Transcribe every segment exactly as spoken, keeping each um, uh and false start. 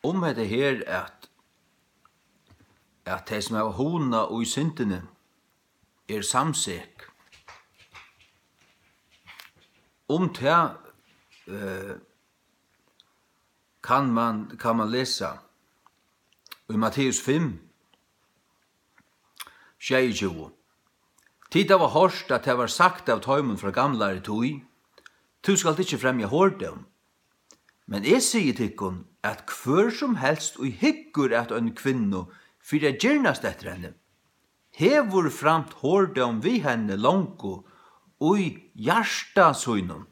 Um hetta her, at, at tey, sum hava hugna í syndini, er samsek. Um tað, eh, kann man, kann man lesa í Matteus fimm, sjeyogtjúgu: "Tit hava hoyrt, at tað var sagt av teimum frá gamlari tíð: Tú skalt ikki fremja hordóm. Men eg sigi tykkum, at hvør sum helst, ið hyggur at eini kvinnu fyri at girnast eftir henni, hevur framt hordóm við henni longu í hjarta sínum."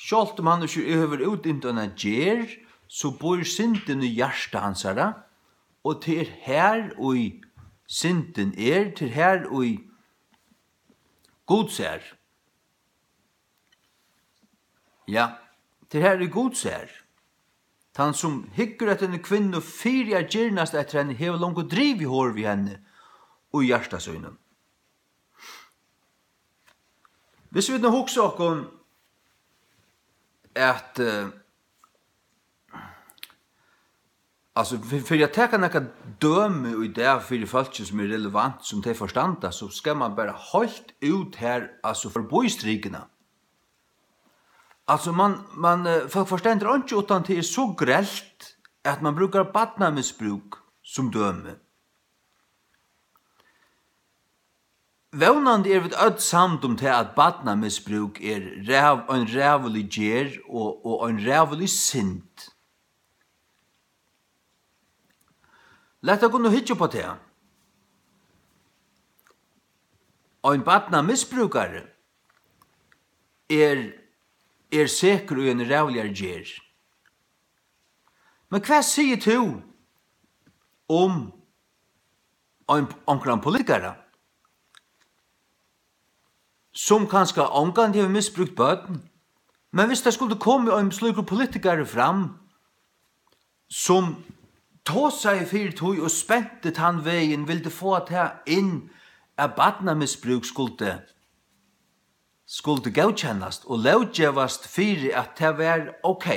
Sjálvt um hann ikki hevur útint eina gerð, so býr syndin í hjarta hansara, og tað er har, ið syndin er, tað er har, ið Gud sær. Ja, tað er har, ið Gud sær. Tann, sum hyggur at eini kvinnu fyri at girnast eftir henni, hevur longu drivið hor við henni í hjarta sínum. Hvis vit nú hugsa okkum at, eh, altso, fyri, fyri at taka nakað dømi í dag fyri fólki, sum er relevant, sum tey forstanda, so skal man bara heilt út har, altso, forbí strikuna. Altso, man, man, eh, fólk forstendur einki, uttan tað er so grelt, at man brúkar barnamisbrúk sum dømi. Vónandi eru vit øll samd um tað, at barnamisbrúk er ræv-, ein ræðulig gerð og, og ein ræðulig synd. Lat okkum nú hyggja upp á tað. Ein barnamisbrúkari er, er sekur í eini ræðuligari gerð. Men hvat sigur tú um ein, onkran politikara, sum kanska ongantíð hevur misbrúkt børn, men hvis tað skuldi komið ein slíkur politikari fram, sum tosaði fyri tí og spenti tann vegin, vildi fáa tað inn, at barnamisbrúk skuldi, skuldi góðkennast og lóggevast fyri, at tað var ok.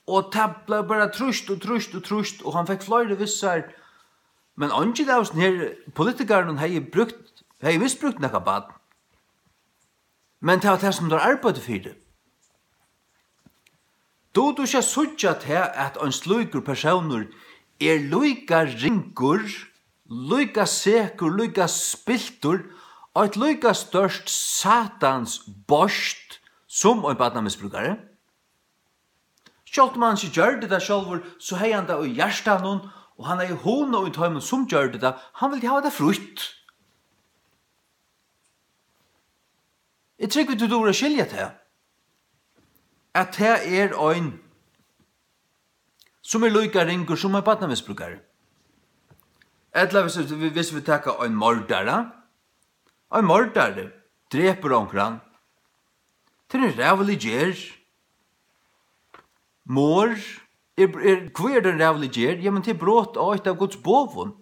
Og tað bleiv bara trýst og trýst og trýst, og hann fekk fleiri við sær. Men eingin av hesum her politikarunum hevði brúkt, hevði misbrúkt nakað barn. Men tað var tað, sum teir arbeiddu fyri. Dugir tú ikki at síggja tað, at ein slíkur persónur er líka ringur, líka sekur, líka spiltur, eitt líka stórt satans beist sum ein barnamisbrúkari? Sjálvt um hann ikki gjørdi tað sjálvur, so hevði hann tað í hjartanum, og hann hevði hugna í teimum, sum gjørdu tað. Hann vildi hava tað frítt. Eg trúgvi, tú dugir at skilja tað, at tað er ein, sum er líka ringur sum ein barnamisbrúkari. Ella hvis, hvis vit taka ein mordara. Ein mordari drepur onkran. Tað er ein ræðulig gerð. Morð er, er, hví er tað ein ræðulig gerð? Jamen, tað er brot á eitt av Guds boðum.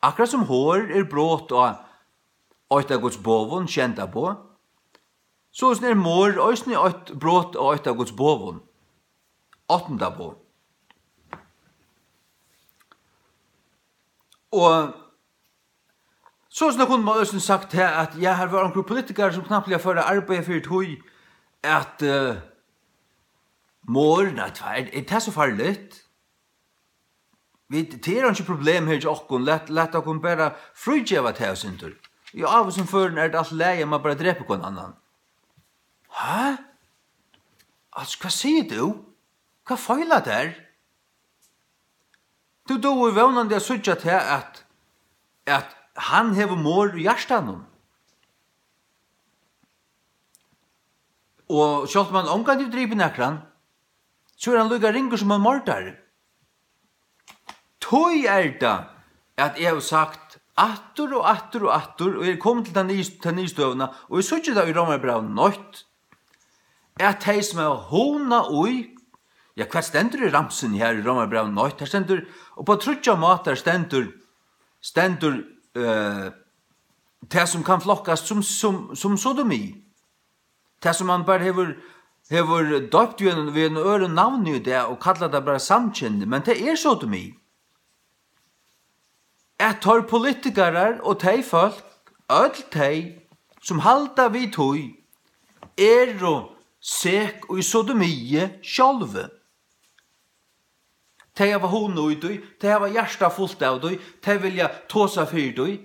Akkurát sum hor er brot á eitt av Guds boðum, sjeynda boð, so eisini er morð eisini eitt brot á eitt av Guds boðum, áttanda boð. Og so, so kunnu man eisini sagt her, at ja, her var onkur politikarar, sum knappliga fór at arbeiða fyri tí, at, eh, morð, nei, tað er, er tað so farligt? Vit, tað er einki problem her hjá okkum, lat, lat okkum bara frígeva tað eitt sindur. Í ávísum førum er tað alt í lagi, man bara drepur hvønn annan. Ha? Altso, hvat sigur tú? Hvat feilar tær? Tú dugir vónandi at síggja tað, at, at hann hevur morð í hjartanum. Og sjálvt um hann ongantíð hevur dripið nakran, so er hann líka ringur sum ein mordari. Tí er tað, at eg havi sagt aftur og aftur og aftur, og eg eri komin til ta niðurs-, ta niðurstøðuna, og eg síggi tað í Rómarbrævinum eitt, at tey, sum hava hugna í, ja, hvat stendur í ramsuni her í Rómarbrævinum eitt? Her stendur, og á tríggjar mátar stendur, stendur, eh, tað, sum kann flokkast sum, sum, sum sodomi. Tað, sum mann bara hevur hevur doypt við einum, við einum øðrum navni í dag og kallar tað bara samkynhneigð, men tað er sodomi. At teir politikarar og tey fólk, øll tey, sum halda við tí, eru sek í sodomi sjálvi. Tey hava hugna í tí, tey hava hjartað fult av tí, tey vilja tosa fyri tí,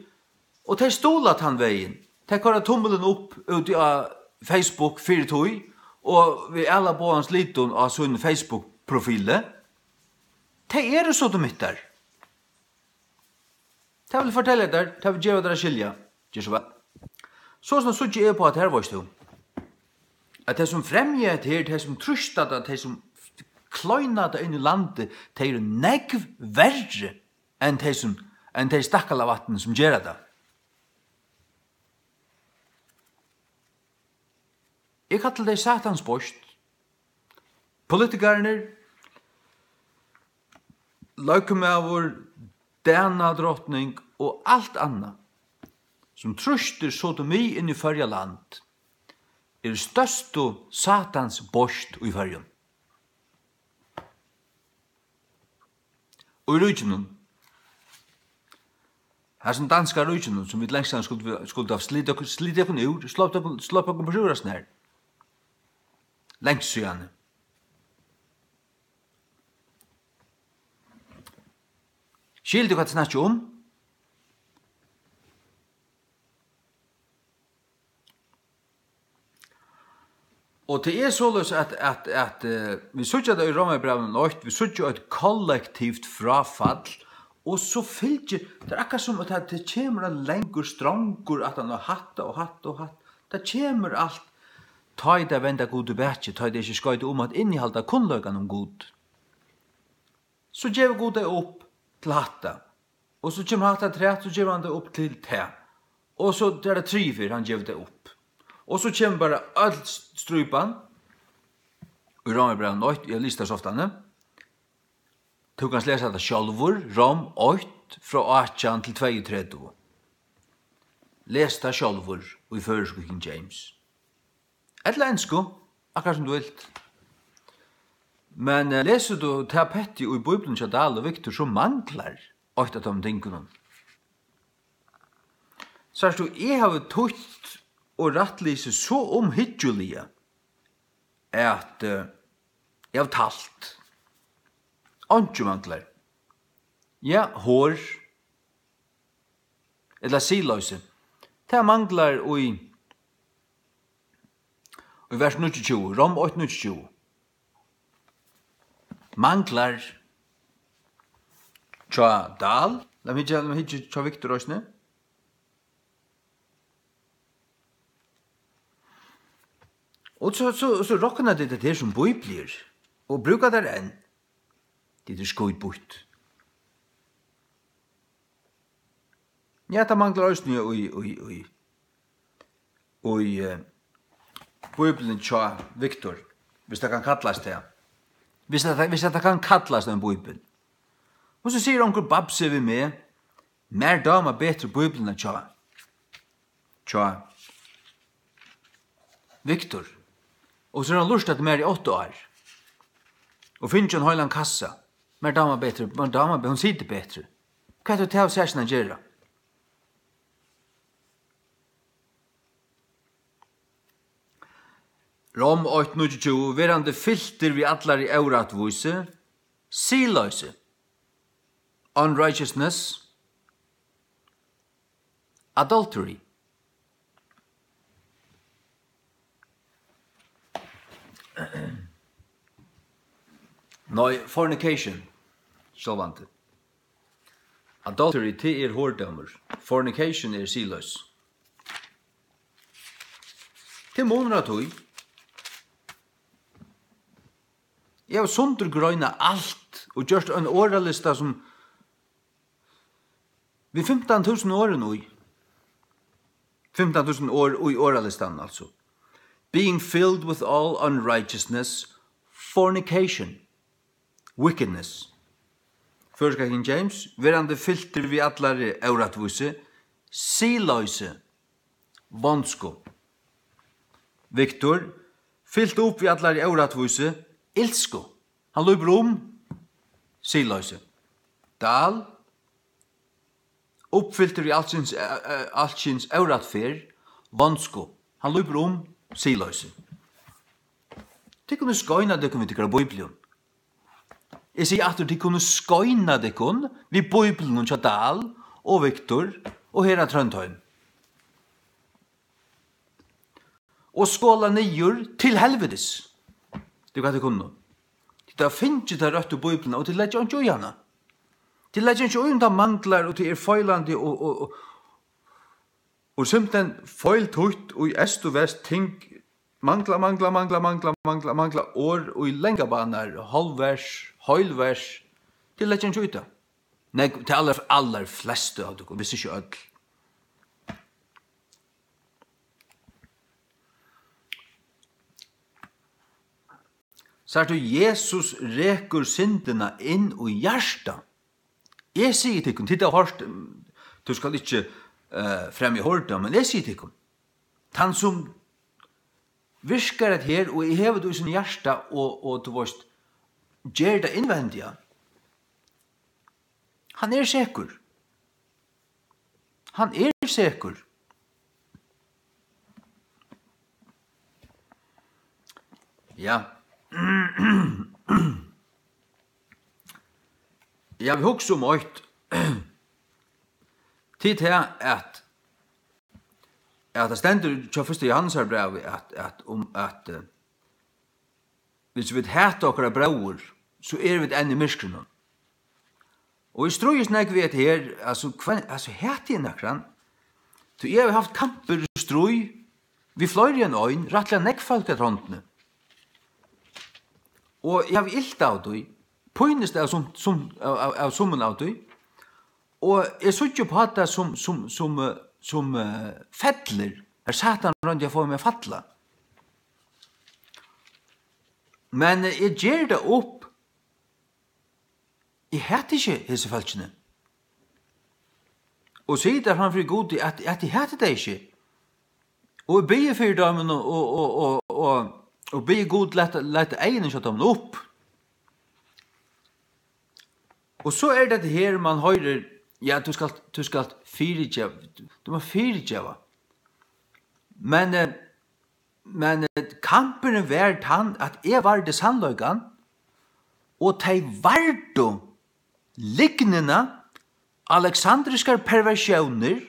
og tey stuðla tann vegin. Tey koyra tummilin upp úti á Facebook fyri tí, og við alabogans litum á sín Facebook-profili. Tey eru sodomittar. Tað vil eg fortelja tær, tað vil eg geva tær at skilja. Ger so væl. Sostatt síggi eg upp á tað her, veitst tú, at tey, sum fremja hetta her, tey, sum trýsta tað, tey, sum kleina tað inn í landið, tey eru nógv verri enn tey, sum, enn tey stakkalavatnini, sum gera tað. Eg kalli tey Satans beist. Politikararnir, løgmaður, danadrotning og alt annað, sum trýstir sodomi inn í Føroya land, eru størstu Satans beist í Føroyum. Og í ríkinum, hasum danska ríkinum, sum vit langt síðan skuldu, skuldu havt slitið okkum, slitið okkum úr, sloppið okkum, sloppið okkum burtur úr hasum her. Langt síðani. Skilur tú, hvat eg snakki um? Og tað er soleiðis, at, at, at, eh, vit síggja tað í Rómarbrævinum eitt, vit síggja eitt kollektivt fráfall, og so fylgir, tað er akkurát sum at tað, tað kemur ein langur strongur aftan á hatta og hatta og hatta. Tað kemur alt, tá ið tey venda Gudi bakið, tá ið tey ikki skoyta um at innihalda kunnleikan um Gud. So gevur Gud tey upp til hatta. Og so kemur hatta afturat, so gevur hann tey upp til tað. Og so er tað triðju ferð, hann gevur tey upp. Og so kemur bara øll s-, strípan í Rómarbrævinum eitt, eg lesi tað so ofta, ne? Tú kanst lesa tað sjálvur, Rom eitt, frá átjan til tveyogtretivu. Les tað sjálvur í føroysku King James. Ella ensku, akkurát sum tú vilt. Men, eh, lesur tú tað pettið í Bíbliuni hjá Dahl og Victor, so manglar eitt av teimum tingunum. Sært tú, eg havi týtt og rættlisið so umhyggjiliga, at, eh, eg havi talt. Einki manglar. Ja, hor. Ella siðloysi. Tað manglar í, í vers níggjuogtjúgu, Rom eitt níggjuogtjúgu. Manglar hjá Dahl. Lat meg hyggja, lat meg hyggja hjá Victor eisini. Og so, so, so rokna tit hetta her sum bíbliur og brúka tær enn. Tit eru skítbýtt. Ja, tað manglar eisini í, í, í, í, eh, Bíbliuni hjá Victor, viss tað kann kallast tað. Viss tað, viss tað kann kallast ein bíbel. Og so sigur onkur babsi við meg, mær dámar betri Bíbliuna hjá, hjá Victor. Og so er hann lurtað eftir mær í átta ár. Og fingið ein heilan kassa. Mær dámar betri, mær dámar be-, hon situr betri. Hvat hevur tað við sakin at gera? Rom eitt níggjuogtjúgu, verandi fyltir við allari órættvísi, siðloysi, unrighteousness, adultery. Nei, fornication, sjálvandi. Adultery, tað er hordómur. Fornication er siðloys. Tað er munur á tí. Eg havi sundurgreinað alt og gjørt ein orðalista sum við fimtan túsund orðum í. Fimtan túsund orð í orðalistanum, altso. Being filled with all unrighteousness, fornication, wickedness. Føroyska King James, verandi fyltir við allari órættvísi, siðloysi, vónsku. Victor, fylt upp við allari órættvísi, ilsku. Hann lýpur um, siðloysi. Dal, uppfyltur í alskyns, eh, eh, alskyns órættferð, vonsku. Hann lýpur um, siðloysi. Tit kunnu skeina tykkum við tykkara bíblium. Eg sigi aftur, tit kunnu skeina tykkum við bíbliunum hjá Dal og Viktor og Hera Trøndheim. Og skola niður til helvitis. Tað er hvat tit kunnu. Tit hava fingið ta røttu bíbliuna, og tit leggja einki í hana. Tit leggja einki í, um tað manglar, og tað er feilandi, og, og, og, og simpelthen feiltýtt í eysturvest ting, mangla, mangla, mangla, mangla, mangla, mangla orð í langar banar, hálvvers, heilvers. Tit leggja einki í tað. Nei, tey allar, allar flestu av tykkum, viss ikki øll. Sært tú, Jesus rekur syndina inn í hjartað. Eg sigi tykkum, tit hava hoyrt, mm, tú skalt ikki, eh, fremja hordóm, men eg sigi tykkum, tann sum virkar hetta her, og hevur tað í sínum hjarta, og, og, tú veist, ger tað innvendiga, hann er sekur. Hann er sekur. Ja. Ja, vit hugsa um eitt. Tit her, at, at tað stendur hjá fyrsta Jóhannesarbrævi, at, at, um, at, eh, hvis vit hata okkara bróður, so eru vit enn í myrkrinum. Og eg stríðist nógv við hetta her, altso, hvønn, altso, hati eg nakran? Tí eg havi havt kampir og stríð við fleiri enn ein, rættiliga nógv fólk at rondini. Og eg havi ilt av tí, pínast av sum, sum, av, av, av summum av tí. Og eg síggi upp á tað sum, sum, sum, eh, sum, eh, fellir, har Satan royndi at fáa meg at falla. Men, eh, eg geri tað upp, eg hati ikki hesi fólkini. Og sigi tað framfyri Gudi, at, at eg hati tey ikki. Og eg biði fyri teimum og, og, og, og, og, og biði Gud lata, lata eyguni hjá teimum upp. Og so er tað her, man hoyrir, ja, tú skalt, tú skalt fyrigeva, tú mást fyrigeva. Men, eh, men, eh, kampurin var tann, at eg vardi sannleikan, og tey vardu lygnina, aleksandriskar perversiónir,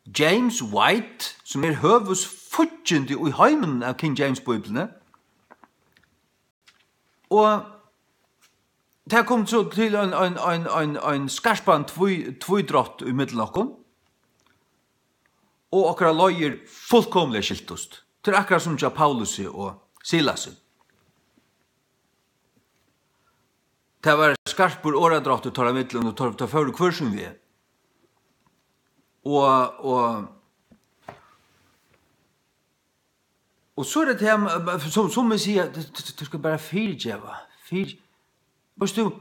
James White, sum er høvuðsfíggindi í heiminum av King James Bíbliuni, og tað kom so til ein, ein, ein, ein, ein skarpan tví-, tvídrátt í millum okkum, og okkara leiðir fullkomiliga skiltust. Tað er akkurát sum hjá Paulusi og Silasi. Tað var skarpur orðadráttur teirra millum, og teir, teir fóru hvør sín veg. Og, og, og so er tað tað, sum, sum eg sigi, tú, tú, tú skalt bara fyrigeva. Fyri-, veitst tú,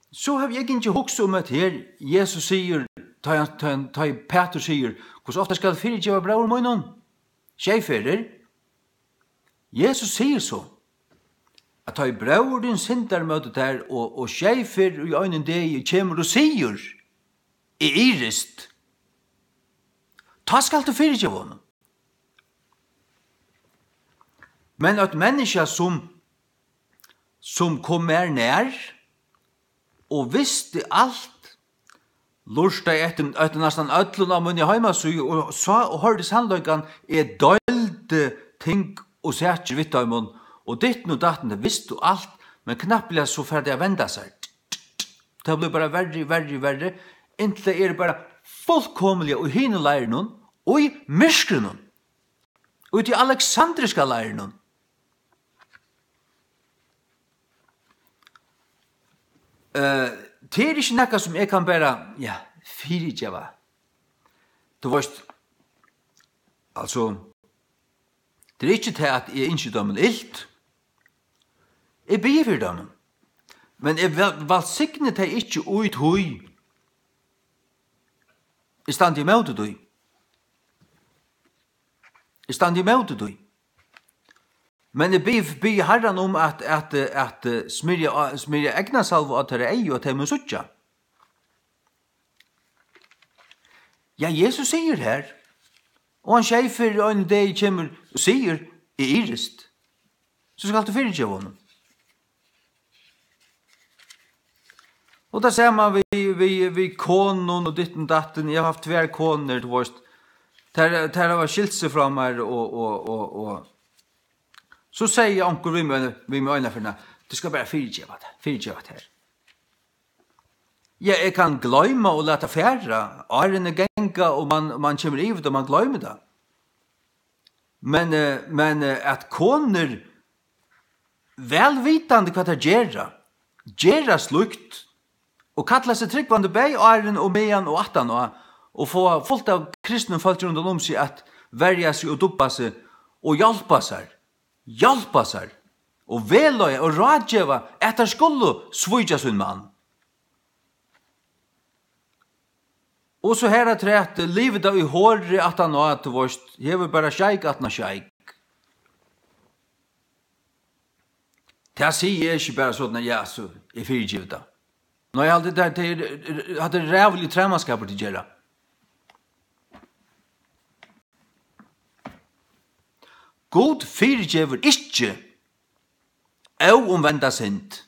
so havi eg ikki hugsað um at her, Jesus sigur, tá hann, tá hann, tá ið Pætur sigur, hvussu ofta skal eg fyrigeva bróður mínum? Sjey ferðir. Jesus sigur so, at tá ið bróðir tín syndar móti tær, og, og sjey ferð í einum degi kemur og sigur, eg yrist, tá skalt tú fyrigeva honum. Men eitt menniskja, sum, sum kom mær nær og visti alt, lurtaði eftir, eftir næstan øllum á míni heimasíðu og sá og hoyrdi sannleikan. Eg deildi ting og sakir við teimum, og ditten og datten, tey vistu alt, men knappliga so fara tey at venda sær. Tað blívur bara verri, verri, verri, inntil tey eru bara fullkomiliga í hinum leirinum, í myrkrinum, í tí aleksandriska leirinum. Eh, tað er ikki nakað, sum eg kann bara, ja, fyrigeva. Tú veitst, altso, tað er ikki tað, at eg ynski teimum ilt. Eg biði fyri teimum. Men eg væl-, vælsigni tey ikki í tí. Eg standi ímóti tí. Eg standi ímóti tí. Men eg bið, bið Harran um at, at, at, eh, smyrja á, smyrja eygnasalvu á teirra eygu, at tey mugu síggja. Ja, Jesus sigur her, og hann sjey ferðir á einum degi kemur og sigur, "Eg yrist." So skalt tú fyrigeva honum. Og tað sama við, við, við konum og ditten datten. Eg havi havt tvær konur, tú veist. Tær, tær hava skilt seg frá mær og, og, og, og. So segði onkur við meg, við meg eina ferðina, "Tú skalt bara fyrigeva tað, fyrigeva tað her." Ja, eg kann gloyma og lata fara. Árini ganga og man, man kemur yvir tað, man gloymir tað. Men, eh, men, eh, at konur, væl vitandi hvat tær gera, gera slíkt og kalla seg trúgvandi bæði áðrenn og meðan og aftan á og fáa fult av kristnum fólki rundan um seg at verja seg og dubba seg og hjálpa sær, hjálpa sær og vegleiða og ráðgeva at tær skulu svíkja sín mann. Og so harafturat livir tað í hori aftan á, tú veist, hevur bara sjeik aftan á sjeik. Tað sigi eg ikki bara sovorðið, ja, so eg fyrigevi tað. Nei, eg haldi, tað, tað er, hatta er ræðuligur træmaskapur, tit gera. Gud fyrigevur ikki óumvenda synd.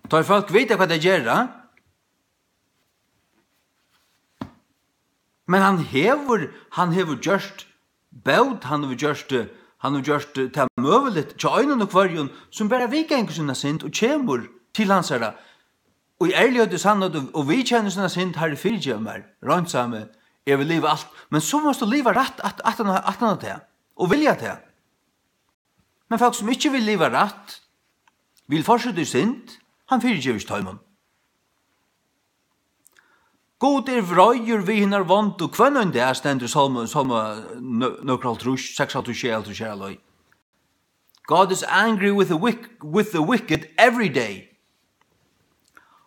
Tá ið fólk vita, hvat tey gera, men hann hevur, hann hevur gjørt bót, hann hevur gjørt, eh, hann hevur gjørt, eh, tað møguligt hjá einum og hvørjum, sum bara viðgangur sína synd og kemur til hansara í ærligheit og sannheit og, og viðkennir sína synd, "Harri, fyrigev mær, reinsa meg, eg vil liva alt." Men so mást tú liva rætt at, at, at, at, at tað, og vilja tað. Men fólk, sum ikki vil liva rætt, vil fortseta í synd, hann fyrigevur ikki teimum. Gud er vreiður við hinar vondu hvønn ein dag, stendur í Sálmi, Sálmi nø-, nøkur hálvtrýss, seks hálvtrýss, sjey hálvtrýss, her alveg. "God is angry with the wick-, with the wicked every day."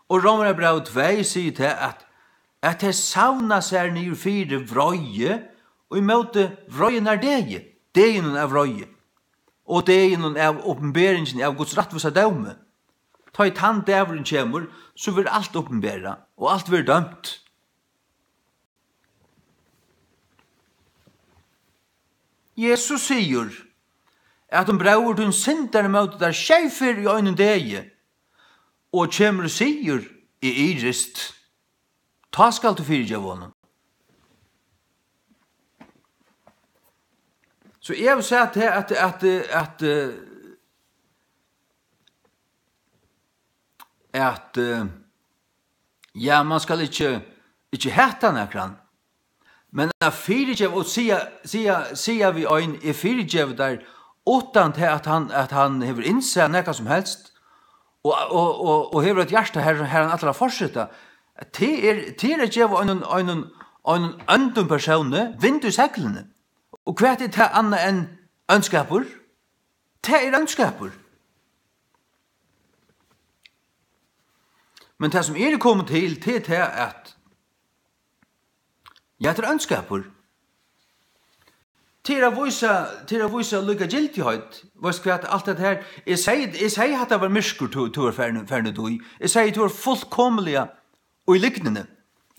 Og Rómverjabræv tvey sigur tað, at, at tey savna sær niður fyri vreiði, og ímóti vreiðinnar degi, deginum av vreiði. Og deginum av opinberingini av Guds rættvísa dómi. Tá ið tann dagurin kemur, so verður alt opinberað, og alt verður dømt. Jesus sigur, at um bróðir tín syndar ímóti tær sjey ferð í einum degi, og kemur og sigur, "Eg yrist," tá skalt tú fyrigeva honum. So eg havi sæð tað at, at, at, at, eh, ja, man skal ikki, ikki hata nakran, men at fyrigeva og siga, siga, siga við ein, "Eg fyrigevi tær," uttan til at hann, at hann hevur innsæð nakað sum helst, og, og, og, og hevur eitt hjarta her, her hann ætlar at fortseta, tað er, tað er at geva einum, einum, einum óndum persóni vind í seglini. Og hvat er tað annað enn óndskapur? Tað er óndskapur. Men tað, sum eg eri komin til, tað er tað, at, ja, tað er óndskapur. Tað er at vísa, tað er at vísa líkagildigheit. Veitst hvat, alt hetta her, eg segði, eg segði, hatta var myrkur, tú, tú ert farin, farin út í. Eg segði, tú ert fullkomiliga í lygnini.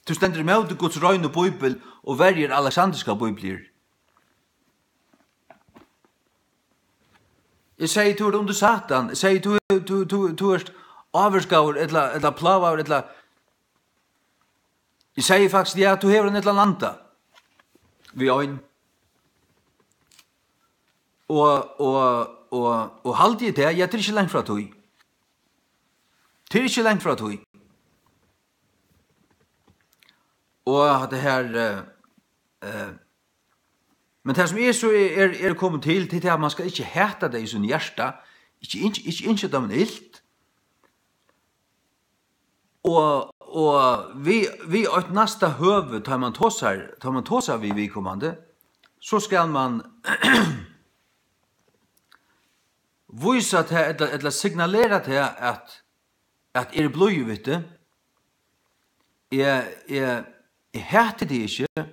Tú stendur ímóti Guds reinu Bíbel og verjir aleksandriskar bíbliur. Eg segði, tú ert undir Satan. Eg segði, tú, tú, tú, tú ert ávirkaður ella, ella plágaður ella, eg segði faktiskt, ja, tú hevur ein illan anda við ein. Og, og, og, og haldi eg tað, ja, tað er ikki langt frá tí. Tað er ikki langt frá tí. Og hatta her, eh, eh, men tað, sum eg so er, er, er komin til, til tað, at man skal ikki hata tey í sínum hjarta, ikki ynskja, ikki ynskja teimum ilt. Og, og við, við eitt næsta høvi, tá man tosar, tá man tosar við viðkomandi, so skal man vísa tað, ella, ella signalera tað, at, at eg eri blíður við teg. Eg, eg, eg hati teg ikki,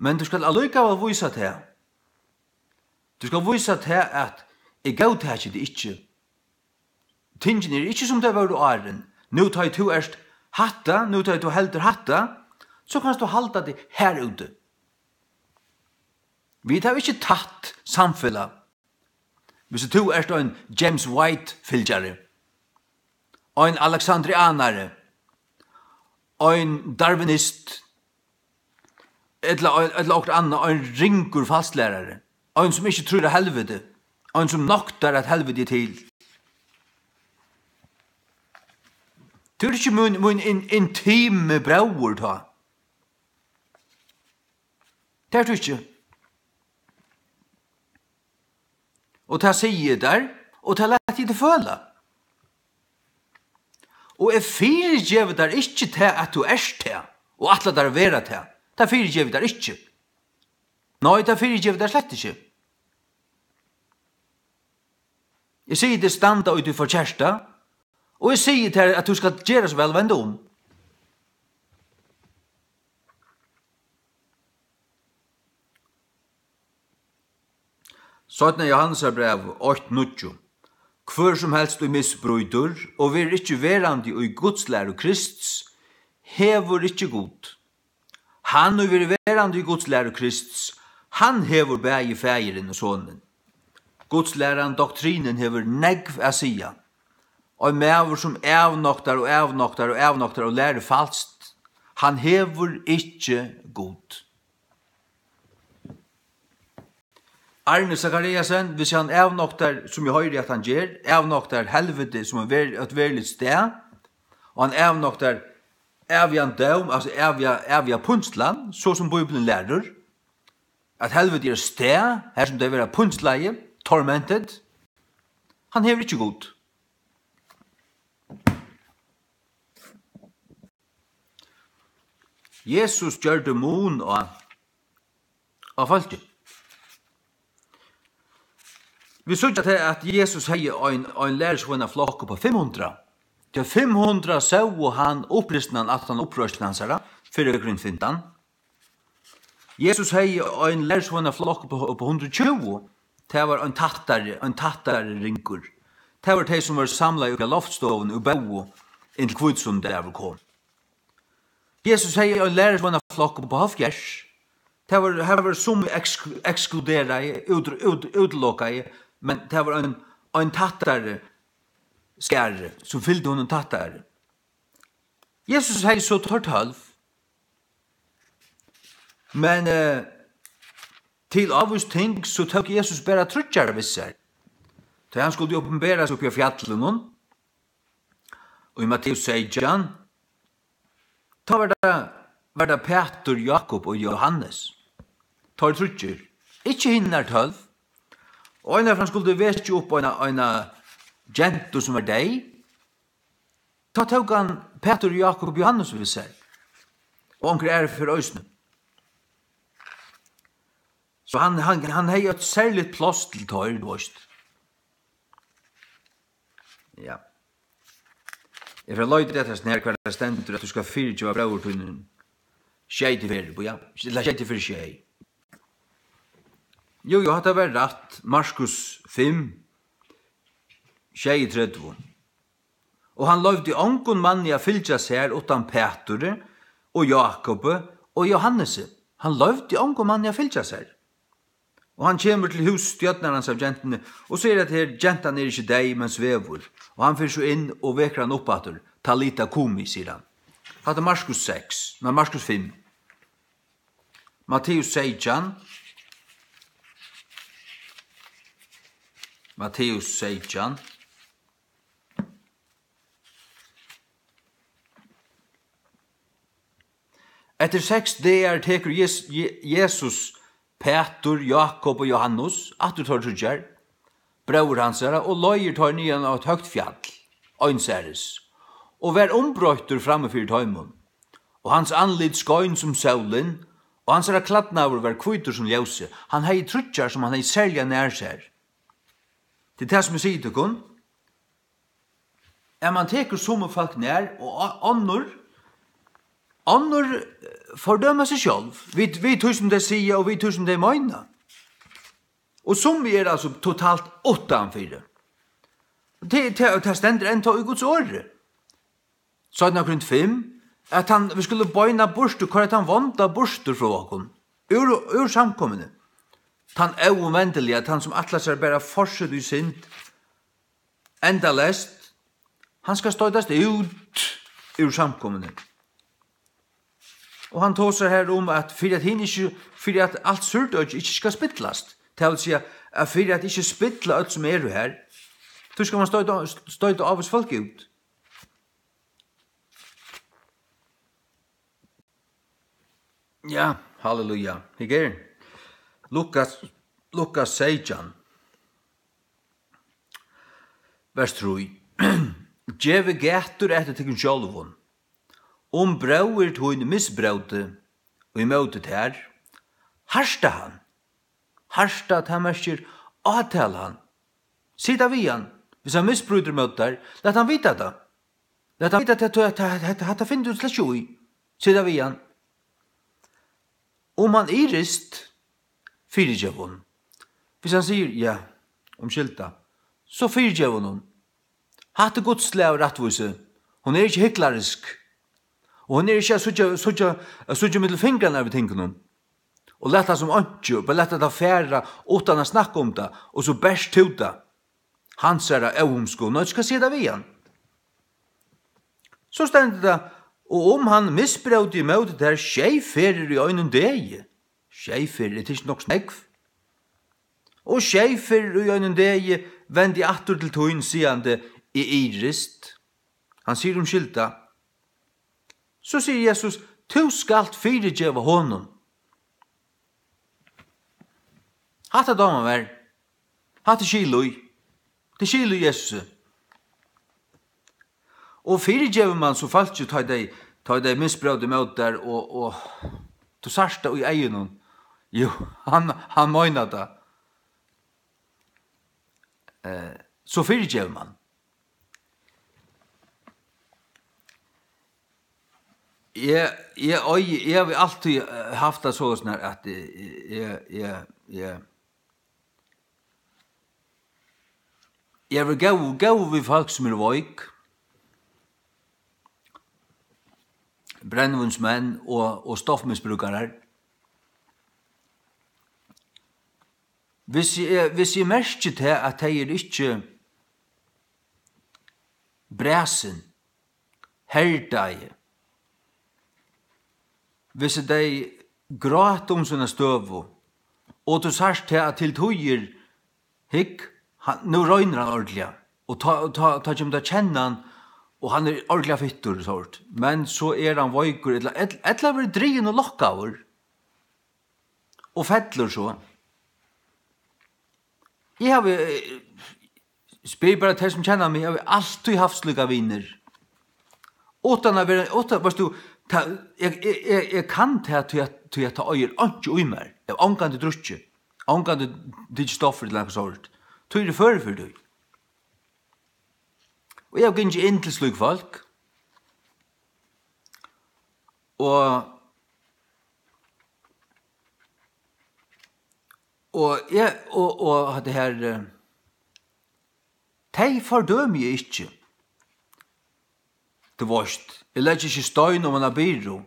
men tú skalt allíkavæl vísa tað, Tú skalt vísa tað, at eg góðtaki teg ikki. Tingini eru ikki, sum tey vóru áðrenn. Nú tá ið tú ert hatta, nú tá ið tú heldur hatta, so kanst tú halda teg har úti. Vit hava ikki tætt samfelag. Hvis tú ert ein James White-fylgjari, ein alexandrianari, ein darwinist, ella, ella okkurt annað, ein ringur falsklærari, ein sum ikki trýr á helviti, ein sum noktar, at helviti er til. Tú ert ikki mín, mín in-, intimi bróðir tá. Tað ert tú ikki. Og tað sigi eg tær, og tað lati eg teg føla. Og eg fyrigevi tær ikki tað, at tú ert tað, og ætlar tær at vera tað. Tað fyrigevi eg tær ikki. Nei, tað fyrigevi eg tær slett ikki. Eg sigi tær, standa í tí forkerta, og eg sigi tær, at tú skalt gera so væl at venda um. Seinna Jóhannesarbræv eitt níggju. Hvør sum helst, ið misbrýtur og verður ikki verandi í Guds læru Krists, hevur ikki Gud. Hann, ið verður verandi í Guds læru Krists, hann hevur bæði Faðirin og Sonin. Guds læran, doktrinin, hevur nógv at siga. Ein maður, sum avnoktar og avnoktar og avnoktar og lærir falskt, hann hevur ikki Gud. Arne Zachariasen, hvis hann avnoktar, sum eg hoyri, at hann ger, avnoktar helviti sum ein ver-, eitt veruligt stað, og hann avnoktar ævigan dóm, altso æviga, æviga pínslan, so sum Bíblian lærir, at helviti er stað, har sum tey verða pínslaði, tormented, hann hevur ikki Gud. Jesus gjørdi mun á, á fólki. Vit síggja tað, at Jesus hevði ein, ein lærisveinaflokk upp á fimm hundrað. Tí fimm hundrað sóu hann uppristnan aftan á uppreisn hansara, fyrra Korint fimtan. Jesus hevði ein lærisveinaflokk upp á, upp á hundrað og tjúgu. Tað var ein tættari, ein tættari ringur. Tað var tey, sum vóru samlaði uppi á loftstovuni og bóðu, inntil hvítusunnudagur kom. Jesus hevði ein lærisveinaflokk upp á hálvfjerðs. Tað var, har var sum eksk-, ekskluderaði, út-, út-, útilokaði, men tað var ein, ein tættari skari, sum fylgdi honum tættari. Jesus hevði so teir tólv. Men, eh, til ávís ting, so tók Jesus bara tríggjar við sær. Tá hann skuldi opinbera seg uppi á fjallinum, og í Matteus seytjan, tá var tað, var tað Pætur, Jákup og Jóhannes. Teir tríggir. Ikki hinar tólv. Og ein av teimum skuldi vekja upp eina, eina gentu sum var deyð. Tá tók hann Pætur, Jákup og Jóhannes við sær. Og onkrar aðrar ferð eisini. So hann, hann, hann hevði eitt serligt pláss til teir, tú veist. Ja. Eg fer at leita eftir hasum her, hvar tað stendur, at tú skalt fyrigeva bróður tínum sjey ferðir, ja. Ella sjey ferðir sjey. Jú, jú, hatta var rætt. Markus fimm, sjeyogtretivu. Og hann loyvdi ongum manni at fylgja sær uttan Pæturi og Jákupi og Jóhannesi. Hann loyvdi ongum manni at fylgja sær. Og hann kemur til hús stjórnarans av gentuni og sigur, at her, gentan er ikki deyð, men svevur. Og hann fer so inn og vekur hann upp aftur. Talita kumi, sigur hann. Hatta er Markus seks, nei, Markus fimm. Matteus seytjan. Matteus seytjan. Eftir seks dagar tekur Jes-, Je-, Jesus Pætur, Jákup og Jóhannes, aftur teir tríggjar, bróður hansara, og leiðir teir niðan á eitt høgt fjall, einsaris, og var umbroyttur frammi fyri teimum. Og hans andlit skein sum sólin, og hansara klædnaður var hvítur sum ljósið. Hann hevði tríggjar, sum hann hevði serliga nær sær. Tað er tað, sum eg sigi tykkum. At mann tekur summi fólk nær, og o-, onnur, onnur, eh, fordøma seg sjálv. Við, við tí, sum tey siga, og við tí, sum tey meina. Og summi eru altso totalt uttanfyri. Og tað, tað, tað stendur enntá í Guds orði. Seinna Korint fimm, at hann, vit skulu beina burtur, koyra tann vonda burtur frá okkum, úr, úr samkomuni. Tann óumvendiliga, tann sum ætlar sær bara fortsetu í synd, endaleyst, hann skal stoytast út úr samkomuni. Og hann tosar her um, at fyri at hin ikki, fyri at alt súrdøgg ikki skal spillast, tað vil siga, at fyri at ikki spilla øll sum eru her, tí skal man stoyta, stoyta ávís fólk út. Ja, halleluja. Hygg her. Lukas, Lukas seytjan, vers trý. Gevið gætur eftir tykkum sjálvum. Um bróðir tín misbróti ímóti tær, harta hann. Harta, tað merkir átala hann. Sig tað við hann. Hvis hann misbrýtur móti tær, lat hann vita tað. Lat hann vita tað, tað, tað, tað, hatta finnur tú slett ikki í. Sig tað við hann. Um hann irist, fyrigev honum. Hvis hann sigur, ja, umskylda, so fyrigev honum. Hatta er Guds slag av rættvísi. Hon er ikki hyklarisk. Og hon er ikki at síggja, síggja, at síggja millum fingrarnar við tingunum. Og lata sum einki, og bara lata tað fara uttan at snakka um tað, og so bert tú tað. Hansara óhugnaskap, nei, tú skal siga tað við hann. So stendur tað, og um hann misbróti ímóti tær sjey ferðir í einum degi. Sjey ferðir, er tað ikki nokk so nógv? Og sjey ferðir í einum degi vendi aftur til tín, sigandi, eg irist. Hann sigur umskylda. So sigur Jesus, tú skalt fyrigeva honum. Hatta dámar mær. Hatta er skil í. Tað er skil í Jesusi. Og fyrigevur mann so fólki, tá tey, tá tey misbróta móti tær, og, og tú sært tað í eygunum. Jú, hann, hann meinar tað. Eh, so fyrigevur mann. Eg, eg eigi, eg havi altíð, eh, havt tað soleiðis nær, at eg, eg, eg, eg, eg havi verið góður, góður við fólk, sum eru veik, brennivínsmenn og, og stoffmisbrúkarar. Hvis eg, hvis eg merki tað, at tey eru ikki bræsin, herdaði, hvis tey gráta um sína støðu, og tú sært tað, at til tíðir, hygg, hann, nú roynir hann ordiliga, og tá, og tá, tá kemur tú at kenna hann, og hann er ordiliga fittur, sort, men so er hann veikur, ella, ell-, ella verður drigin og lokkaður, og fellur so. Eg havi, eh, spyr bara tey, sum kenna meg, eg havi altíð havt slíkar vinir. Uttan at vera, uttan, veitst tú, ta, eg, eg, eg, eg kann tað, tí at, tí at tað eigur einki í mær. Eg havi ongantíð drukkið, ongantíð tikið stoffir ella nakað sovorðið. Tí eri eg førur fyri tí. Og eg havi gingið inn til slík fólk. Og Og eg, og, og hatta her, eh, tey fordømi eg ikki. Tú veitst, eg leggi ikki stein oman á byrðu.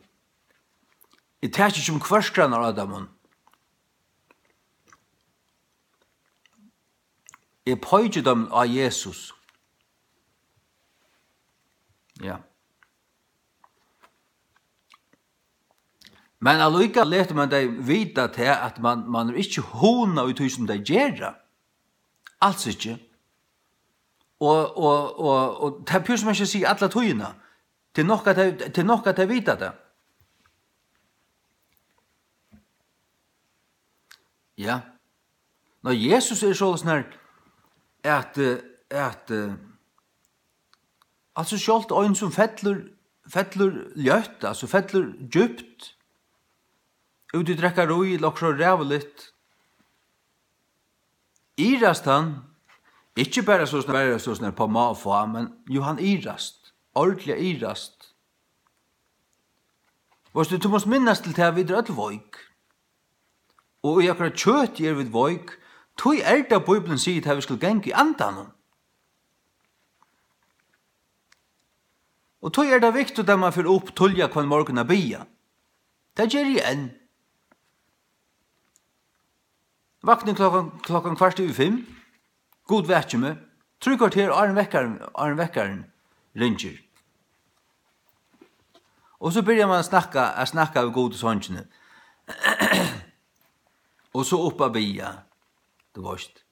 Eg taki ikki um kvørkran á teimum. Eg peiki teimum á Jesus. Ja. Men allíkavæl letur mann tey vita tað, at mann, mann er ikki hugna í tí, sum tey gera. Als ikki. Og, og, og, og tað er púra sum ikki at siga alla tíðina. Tað er nokk, at tey, tað er nokk, at tey vita tað. Ja. Ná, Jesus er soleiðis nær, at, eh, at, eh, altso, sjálvt ein, sum fellur, fellur ljótt, altso, fellur djúpt, út í drekkarí, ella okkurt so ræðuligt, irast hann, ikki bara soleiðis nær, bara soleiðis nær á má og fá, men jú, hann irast, ordiliga irast. Veitst tú, tú mást minnast til tað, at vit eru øll veik. Og í okkara kjøti eru vit veik, Tí er tað, Bíblian sigur, at vit skulu ganga í Andanum. Og tí er tað viktigt, at mann fer upp tíðliga hvønn morgun at biðja. Tað geri eg enn. Vakni klokkan, klokkan kvart yvir fimm. Gud vaki meg. Trý korter áðrenn vekkarin, áðrenn vekkarin ringir. Og so byrjar mann at snakka, at snakka við Gud í songini. Og so upp at biðja, tú veist.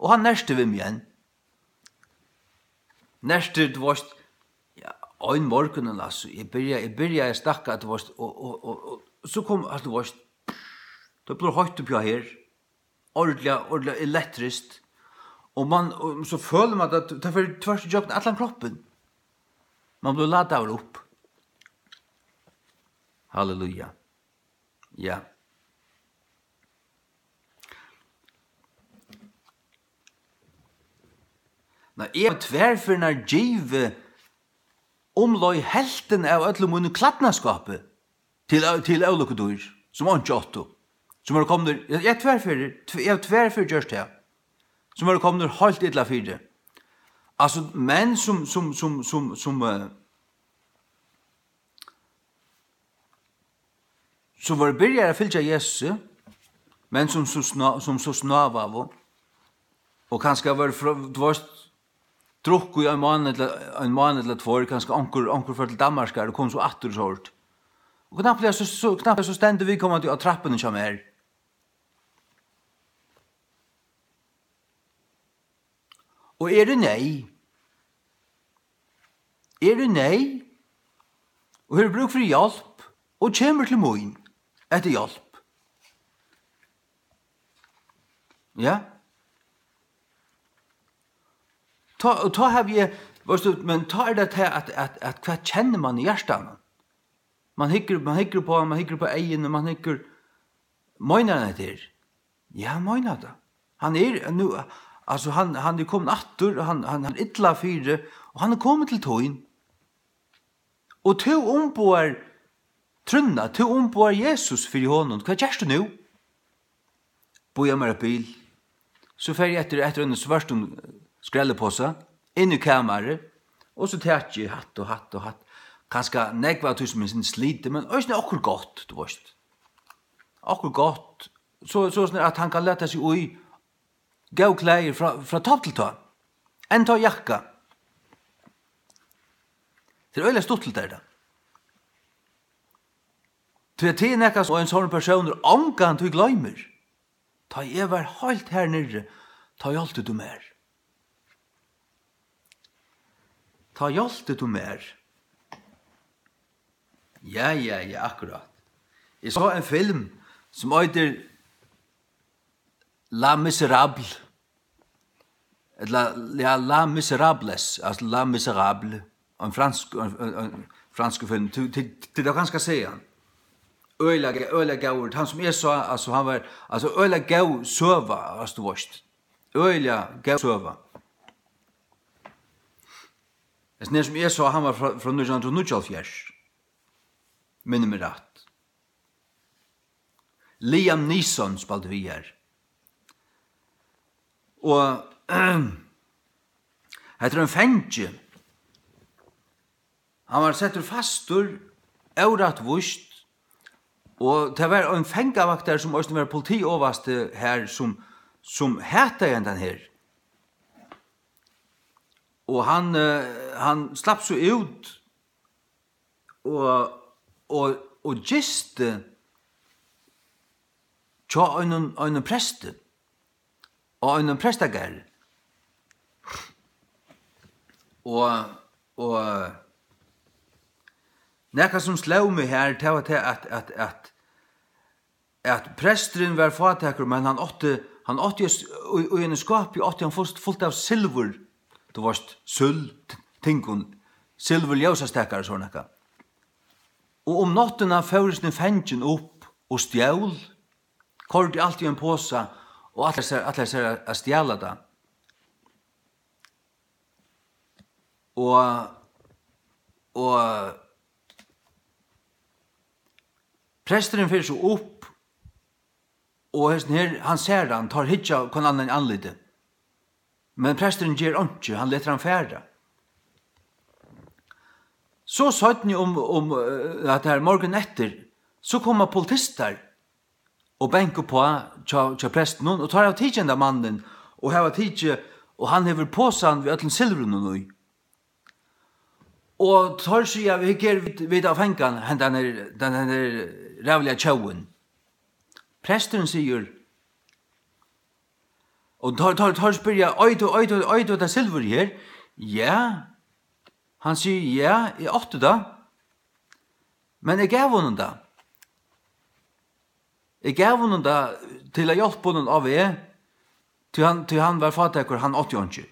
Og hann nertir við meg enn. Nertir, tú veist, ja, ein morgun, altso, eg byrjaði, eg byrjaði at snakka, tú veist, og, og, og, og so kom, altso, tú veist, tað bleiv heitt uppi á her, ordiliga, ordiliga elektriskt, og mann, og so følir mann, at tað fer tvørtur ígjøgnum allan kroppin. Mann blívur ladaður upp. Halleluja. Ja. Nei, eg havi tvær ferðir givið umleið helvtina av øllum mínum klædnaskápi til, til ólukkutíðir, sum einki áttu, sum eru komnir, eg, eg havi tvær ferðir, tv-, eg havi tvær ferðir gjørt tað, sum eru komnir heilt illa fyri. Altso, menn sum, sum, sum, sum, sum, eh, sum vóru byrjaðir at fylgja Jesusi, men sum so sná-, sum so snávaðu, og kanska vóru frá, tú veist, drukku í ein mánað ella, ein mánað ella tveir, kanska onkur, onkur fór til Danmarkar og kom so aftur og so hurtt. Og knappliga so, so, knappliga so stendur viðkomandi á trappuni hjá mær. Og eru neyð. Eru neyð og hevur brúk fyri hjálp og kemur til mín eftir hjálp. Ja. Tá, og tá havi eg, veitst tú, men tá er tað tað, at, at, at hvat kennir mann í hjartanum? Mann hyggur, mann hyggur upp á hann, mann hyggur upp á eyguni, mann hyggur, meinar hann hetta her? Ja, hann meinar tað. Hann er nú, altso, hann, hann er komin aftur, og hann, hann, hann er illa fyri, og hann er komin til tín. Og tú umboðar trúnna, tú umboðar Jesus fyri honum. Hvat gert tú nú? Bíða mær eitt bil. So fer eg eftir, eftir einum svørtum, eh, skrelliposa, inn í kamarið, og so taki eg hatt og hatt og hatt. Kanska nógv av tí sum er sindur slitið, men eisini okkurt gott, tú veist. Okkurt gott, so, so soleiðis at hann kann lata seg í góð klæðir frá, frá topp til tá. Enntá jakka. Tað er øgiliga stuttligt, er tað. Tí at tað er nakað, sum ein sovorðin persónur ongantíð gloymir. Tá eg var heilt har niðri, tá hjálpti tú mær. Tá hjálpti tú mær. Ja, ja, ja, akkurát. Eg sá ein film sum eitur Les Misérables. Ella, ja, Les Misérables, altso Les Misérables. Ein fransk, ein, ein, ein franskur film. Tú, tú, tú, tú kanska sært hann. Øgiliga, øgiliga góður. Hann sum eg sá, altso, hann var, altso, øgiliga góð søga, altso, tú veist. Øgiliga góð søga. Hesin her sum eg sá, hann var frá, frá nítjan hundrað og níggjuoghálvfjerðs. Minnir meg rætt. Liam Neeson spældi við har. Og hetta er ein fangi. Hann var settur fastur, órættvíst, og tað var ein fangavaktar, sum eisini var politi ovasti har, sum, sum hataði hendan her. Og hann, eh, hann slapp so út og, og, og gisti hjá einum, einum presti, á einum prestagarði. Og, og nakað, sum sló meg har, tað var tað, at, at, at, at presturin var fátækur, men hann átti, hann átti í, í, í einum skápi átti hann fult, fult av silvur, tú veist, sølv, t-, tingum, silvur, ljósastakar og sovorðið nakað. Og um náttina fór hesin fangin upp og stjól, koyrdi alt í ein posa og ætlaði sær, ætlaði sær at, at stjala tað. Og, og presturin fer so upp Og hesin her, hann sær hann, teir hyggja hvønn annan í andlitið. Men presturin ger einki, hann letur hann fara. So seinni um, um, eh, at her morgun eftir, so koma politistar og banka uppá hjá, hjá prestinum, og teir hava tikið hendan mannin, og hava tikið, og hann hevur posan við øllum silvurinum í. Og teir siga, "Vit ger, vit, vit hava fangað hann, hendan er, den, den er ræðuliga tjóvin." Presturin sigur, og teir, teir, teir spyrja, "Eigur tú, eigur tú, eigur tú hetta silvurið her?" "Ja." Hann sigur, "Ja, eg átti tað, men eg gav honum tað. Eg gav honum tað til at hjálpa honum á veg, tí hann, tí hann var fátækur, hann átti einki."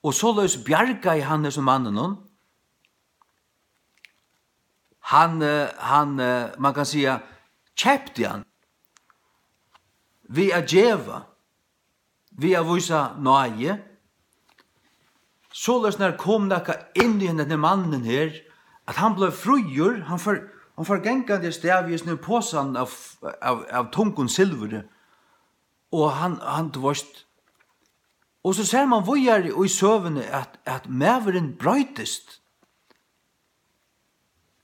Og soleiðis bjargaði hann hesum manninum. Hann, eh, hann, eh, man kann siga, keypti hann við at geva, við at vísa náði. Soleiðis nær kom nakað inn í hendan mannin her, at hann bleiv fríur, hann fór, hann fór gangandi av stað við hesum posan av, av, av tungum silvuri, og hann, hann, tú veist, og so sær man víðari í søguni, at, at maðurin broytist.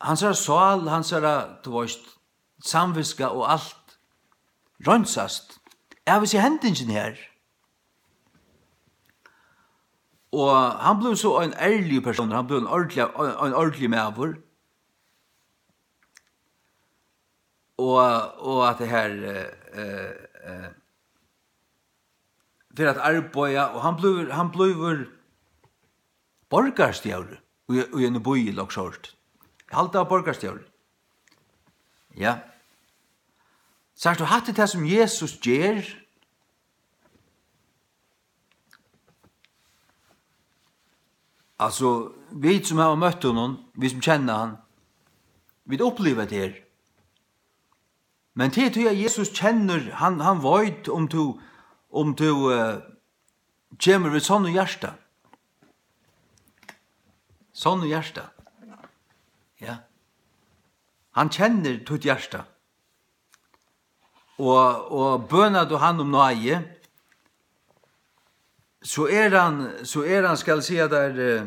Hansara sál, hansara, tú veist, samvitska og alt reinsast av hesi hendingin her. Og hann bleiv so ein ærligur persónur, hann bleiv ein ordiliga, ein, ein ordiligur maður. Og, og at tað her, eh, eh, eh, fer at arbeiða, og hann blívur, hann blívur borgarstjóri í, í einum býi, ella okkurt sovorðið. Eg haldi, hann var borgarstjóri. Ja. Sært tú, hatta er tað, sum Jesus ger. Altso, vit, sum hava møtt honum, vit, sum kenna hann, vit uppliva hetta her. Men tað er tí, at Jesus kennir, hann, hann veit, um tú, um tú, eh, kemur við sonnum hjarta. Sonnum hjarta. Ja. Hann kennir títt hjarta. Og, og bønar tú hann um náði, so er hann, so er hann, skal eg siga tær, eh,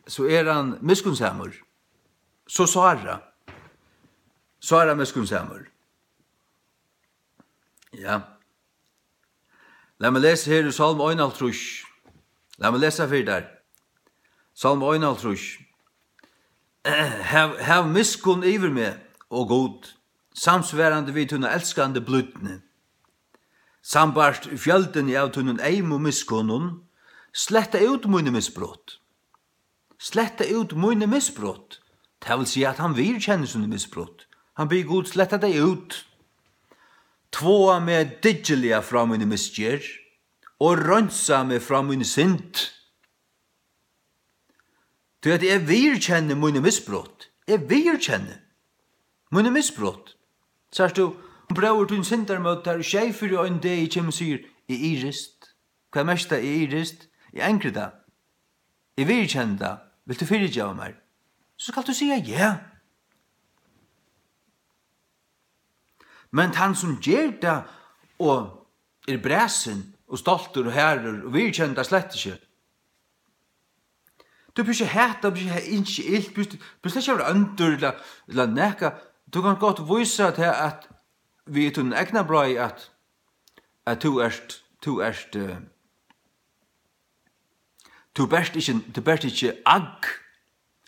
so er hann miskunnsamur. So sára. Sára miskunnsamur. Ja. Lat meg lesa her í Sálm einoghálvtrýss. Lat meg lesa fyri tær. Sálm einoghálvtrýss. Hav, hav miskunn yvir meg, o Gud, samsvarandi við tína elskandi blídni. Sambært fjøldini av tínum eymu miskunnum, sletta út míni misbrot. Sletta út míni misbrot. Tað vil siga, at hann viðurkennir síni misbrot. Hann biður Gud sletta tey út. Tváa meg dyggiliga frá míni misgerð og reinsa meg frá míni synd. Tí at eg viðurkenni míni misbrot. Eg viðurkenni míni misbrot. Sært tú, um bróðir tín syndar móti tær, og sjey ferð í einum degi kemur og sigur, "Eg írist." Hvat merkir tað, "Eg írist"? Eg angri tað. Eg viðurkenni tað. Vilt tú fyrigeva mær? So skalt tú siga ja. Men tann, sum ger tað og er bræsin og stoltur og harður og viðurkennir tað slett ikki. Tú býrt ikki hata, tú býrt ikki ynskja ilt, tú býrt, tú býrt slett ikki at vera óndur ella, ella nakað. Tú kanst gott vísa tað at við tínum egna bráði at, at tú ert, tú ert, eh, Tú bert ikki, tú bert ikki agg.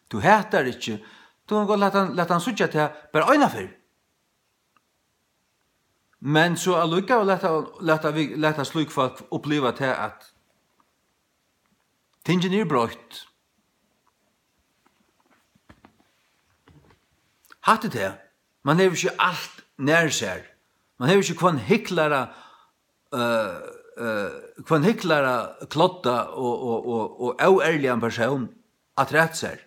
Tú hatar ikki. Tú kanst gott lata hann, lata hann síggja tað bara eina ferð. Men so allíkavæl lata, lata vit, lata slík fólk uppliva tað, at tingini eru broytt. Hatta er tað. Man hevur ikki alt nær sær. Man hevur ikki hvønn hyklara, eh, eh, hvønn hyklara, klodda og, og, og, og óærligan persón afturat sær.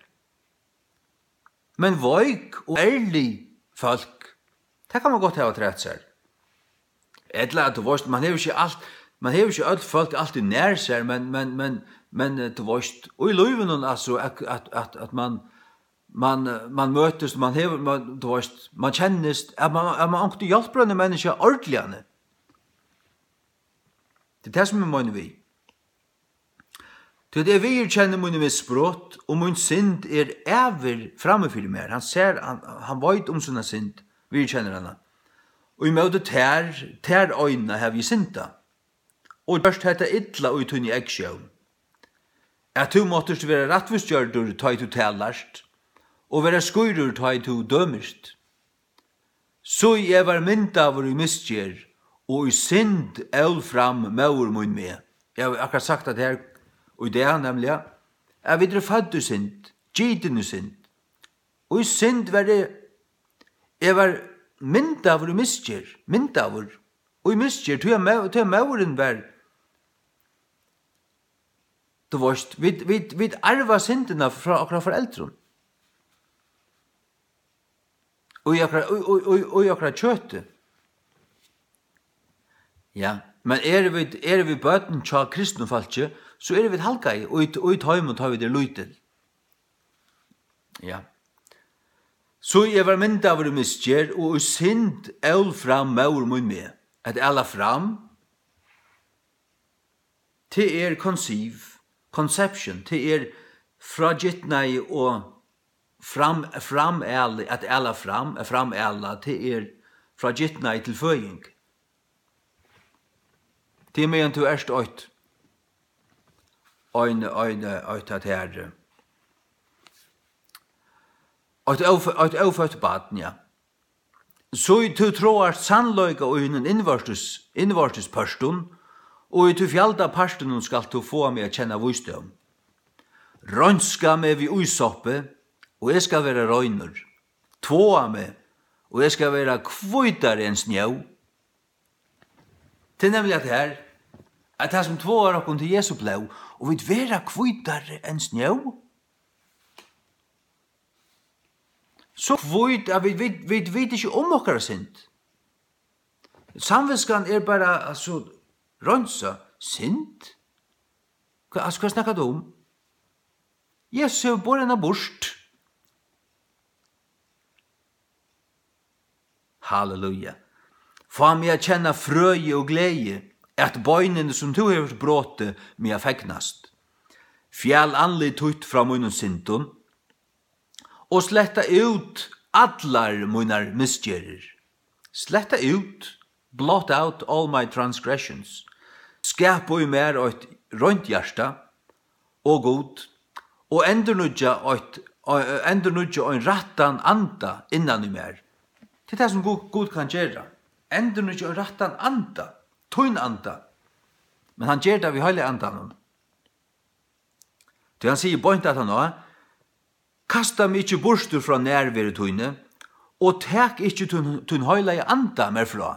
Men veik og ærlig fólk, tað kann man gott hava afturat sær. Ella at, tú veist, man hevur ikki alt, man hevur ikki øll fólk altíð nær sær, men, men, men, men, eh, tú veist, í lívinum, altso, at, at, at, at man, man, man møtist, man hevur, man, tú veist, man kennist, at man, at man onkuntíð hjálpir einum menniskja ordiliga. Tað er tað, sum eg meini við. Tí at eg viðurkenni míni misbrot, og mín synd er ævir frammi fyri mær. Hann sær, hann, hann veit um sína synd, viðurkennir hana. Og ímóti tær, tær eina, havi eg syndað, og gjørt hetta illa í tíni eygsjón, at tú máttist vera rættvísgjørdur, tá ið tú talast, og vera skírur, tá ið tú dømist. So eg var myndaður í misgerð, og í synd ól fram móðir mín meg. Eg havi akkurát sagt tað her í dag, nemliga, at vit eru fødd í synd, gitin í synd. Og í synd var eg, eg var myndaður í misgerð, myndaður í misgerð, tí at mó-, tí at móðirin var, tú veist, vit, vit, vit arva syndina frá okkara foreldrum. Og í okkara, og, og, og, og í okkara kjøti. Ja, men eru vit, eru vit børn hjá kristnum fólki, so eru vit halgaði í, í teimum, tá vit eru lítil. Ja. So eg var myndaður í misgerð, og í synd ól fram móðir mín meg. At ala fram, tað er conceive, conception, tað er frá gitnaði og fram, framali, at ala fram, at framala, tað er frá gitnaði til føðing. Tað er meðan tú ert eitt, ein, ein, eitt, at her, eitt óf-, eitt óføtt barn, ja. So tú tráast sannleika í hinum innvortis, innvortis pørtum, og í tí fjalda partinum skalt tú fáa meg at kenna vísdóm. Reinska meg við ísoppi, og eg skal vera reinur. Tváa meg, og eg skal vera hvítari enn snjó. Tað er nemliga tað her, at tað sum tváar okkum, tað er Jesu blóð, og vit verða hvítari enn snjó. So hvít, at vit, vit, vit vita ikki um okkara synd. Samvitskan er bara, altso, reinsa. Synd? Hvat, altso, hvat snakkar tú um? Jesus hevur borið hana burt. Halleluja. Fá meg at kenna frøði og gleði, at beinini, sum tú hevur brotið, meg at fegnast. Fjal andlit títt frá mínum syndum, og sletta út allar mínar misgerðir. Sletta út, blot out all my transgressions. Skapa í mær eitt reint hjarta, ó Gud, og endurnýggja eitt, endurnýggja ein rættan anda innan í mær. Tað er tað, sum Gud, Gud kann gera. Endurnýggja ein rættan anda, tín anda. Men hann ger tað við Heilaga Andanum. Tí hann sigur beint aftaná: Kasta meg ikki burtur frá nærveru tíni, og tak ikki tín, tín Heilaga Anda mær frá.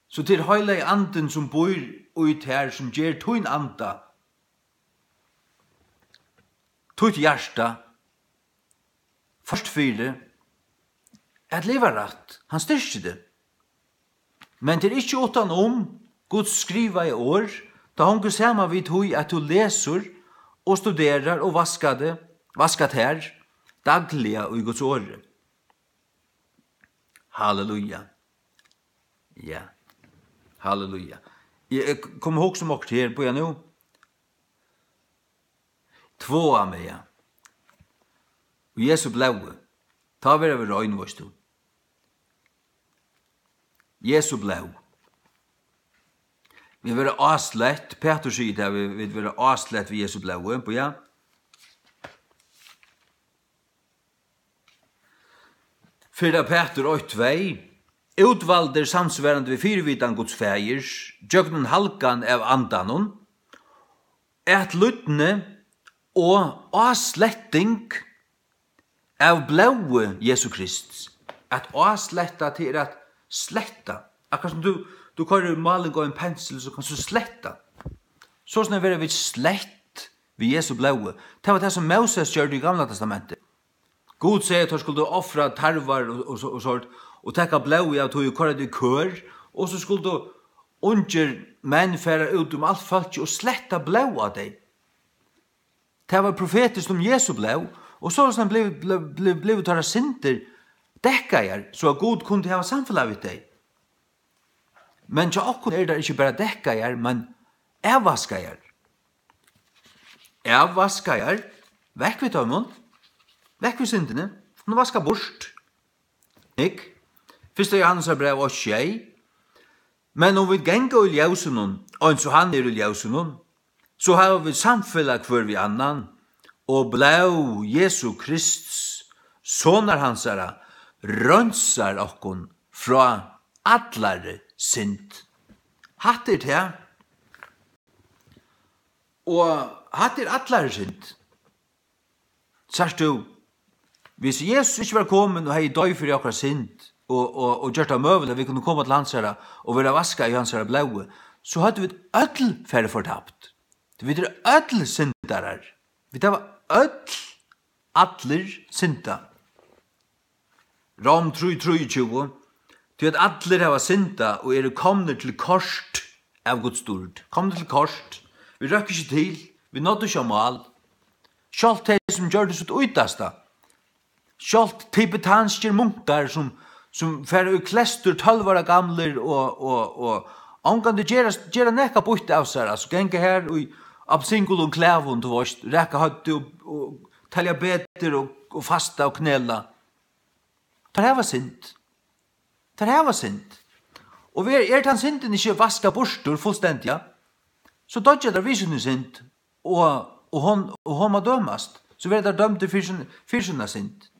So tað er Heilagi Andin, sum býr í tær, sum ger tín anda, títt hjarta, ført fyri at liva rætt. Hann styrkir teg. Men tað er ikki uttan um Guds skrivaða orð, tað hongur saman við tí, at tú lesur og studerar og vaskar teg, vaskar tær dagliga í Guds orði. Halleluja. Ja. Halleluja. Eg, eg kom at hugsa um okkurt her, bíða nú. Tváa meg, ja. Og Jesu blóði. Tá verða vit rein, veitst tú. Jesu blóð. Vit verða áslett. Pætur sigur tað, vit, vit verða áslett við Jesu blóði. Bíða. Fyrra Pætur eitt tvey: Útvaldir samsvarandi við fyrivitan Guds Faðirs, gjøgnum halgan av Andanum, ætlýdni og ásletting av blóði Jesu Krists. At ásletta, tað er at sletta. Akkurát sum tú, tú koyrir máling á ein pensil, so kanst tú sletta. Soleiðis verða vit slett við Jesu blóði. Tað var tað, sum Móses gjørdi í Gamla Testamenti. Gud segði, at teir skuldu ofra tarvar og, og, so- og sort, og taka blóðið av tí og koyra tað í kør, og so skuldu ungir menn fara út um alt fólkið og sletta blóð á tey. Tað var profetiskt um Jesu blóð, Og soleiðis blivu, blivu, blivu, blivu teirra syndir dekkaðar, so at Gud kundi hava samfelag við tey. Men hjá okkum eru tær ikki bara dekkaðar, men avvaskaðar. Avvaskaðar, vekk við teimum, vekk við syndini, hon er vaskað burt. Hygg, fyrsta Jóhannesar bræv eitt sjey. Men um vit ganga í ljósinum, eins og hann er í ljósinum, so hava vit samfelag hvør við annan, og blóð Jesu Krists, sonar hansara, reinsar okkum frá allari synd. Hatta er tað. Og hatta er allari synd. Sært tú, hvis Jesus ikki var komin og hevði doyð fyri okkara synd og, og, og gjørt tað møguligt, at vit kunnu koma til hansara og vera vaskað í hansara blóði, so høvdu vit øll farið fortapt. Vit eru øll syndarar. Vit hava øll, allir syndað. Rom trý trýogtjúgu, tí at allir hava syndað og eru komnir til kort av Guds dýrd. Komnir til kort. Vit røkku ikki til. Vit náddu ikki á mál. Sjálvt tey, sum gjørdu sítt ítasta. Sjálvt tibetanskir munkar, sum, sum fara í kleystur tólv ára gamlir og, og, og ongantíð gera, gera nakað býtt av sær. Altso, ganga har í appelsingulum klæðum, tú veist, raka høvdið og, og telja betur og, og fasta og knela. Teir hava synd. Teir hava synd. Og ver, er tann syndin ikki vaskað burtur fullstendiga, so doyggja teir við síni synd, og, og hon, og hon má dømast. So verða teir dømdir fyri sín, fyri sína synd.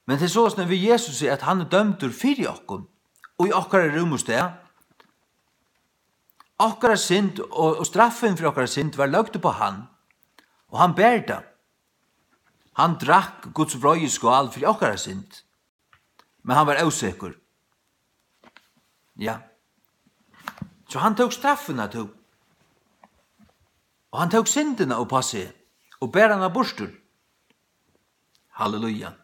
Men tað er soleiðis við Jesusi, at hann er dømdur fyri okkum, og í okkara rúmu stað. Okkara synd og, og straffin fyri okkara synd var løgd upp á hann, og hann ber tað. Hann drakk Guds vreiðiskál fyri okkara synd, men hann var ósekur. Ja. So hann tók straffina, tú. Og hann tók syndina upp á seg og ber hana burtur. Halleluja.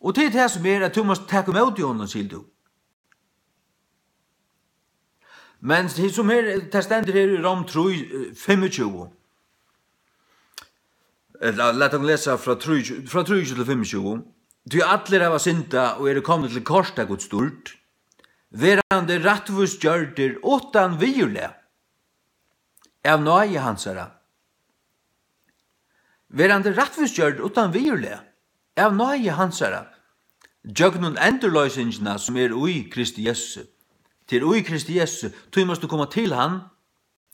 Og tað er tað sum er, at tú mást taka ímóti honum, sigur tú. Men tað sum her, tað stendur her í Rom trý, eh, fimmogtjúgu. Ella, lat okkum lesa frá trý, frá trýogtjúgu til fimmogtjúgu. Tí allir hava syndað og eru komnir til kort av Guds dýrd, verandi rættvísgjørdir uttan viðurlag av náði hansara. Verandi rættvísgjørd uttan viðurlag av náði hansara, gjøgnum endurloysingina, sum er í Kristi Jesusi. Tað er í Kristi Jesusi, tí mást tú koma til hann,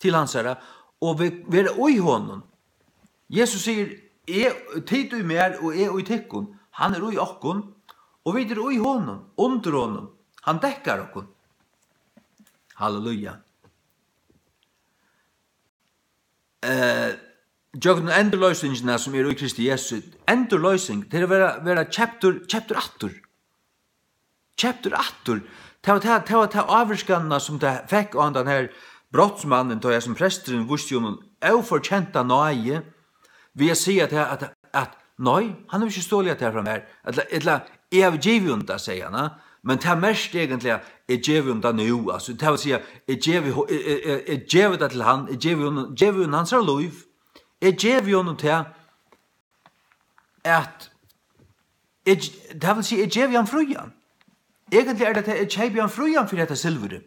til hansara, og ve-, vera í honum. Jesus sigur, "Eg, tit í mær og eg í tykkum." Hann er í okkum, og vit eru í honum, undir honum. Hann dekkar okkum. Halleluja. Eh, gjøgnum endurloysingina, sum er í Kristi Jesu. Endurloysing, tað er at vera, vera keyptur, keyptur aftur. Keyptur aftur. Tað var tað, tað var tað ávirkanina, sum tað fekk á handan her brotsmannin, tá ið sum presturin vísti honum ófortjenta náði, við at siga tað, at, at, nei, hann hevur ikki stolið tað frá mær, ella, ella, "Eg havi givið honum tað," segði hann, ha? Men tað merkti eigentliga, "Eg gevi honum tað nú," altso, tað vil siga, "Eg gevi ho-, eg, eg, eg, eg gevi tað til hann, eg gevi honum, gevi honum hansara lív, eg gevi honum tað, at, eg, tað vil siga, eg gevi hann frían." Eigentliga er tað tað, eg keypi hann frían fyri hetta silvurið.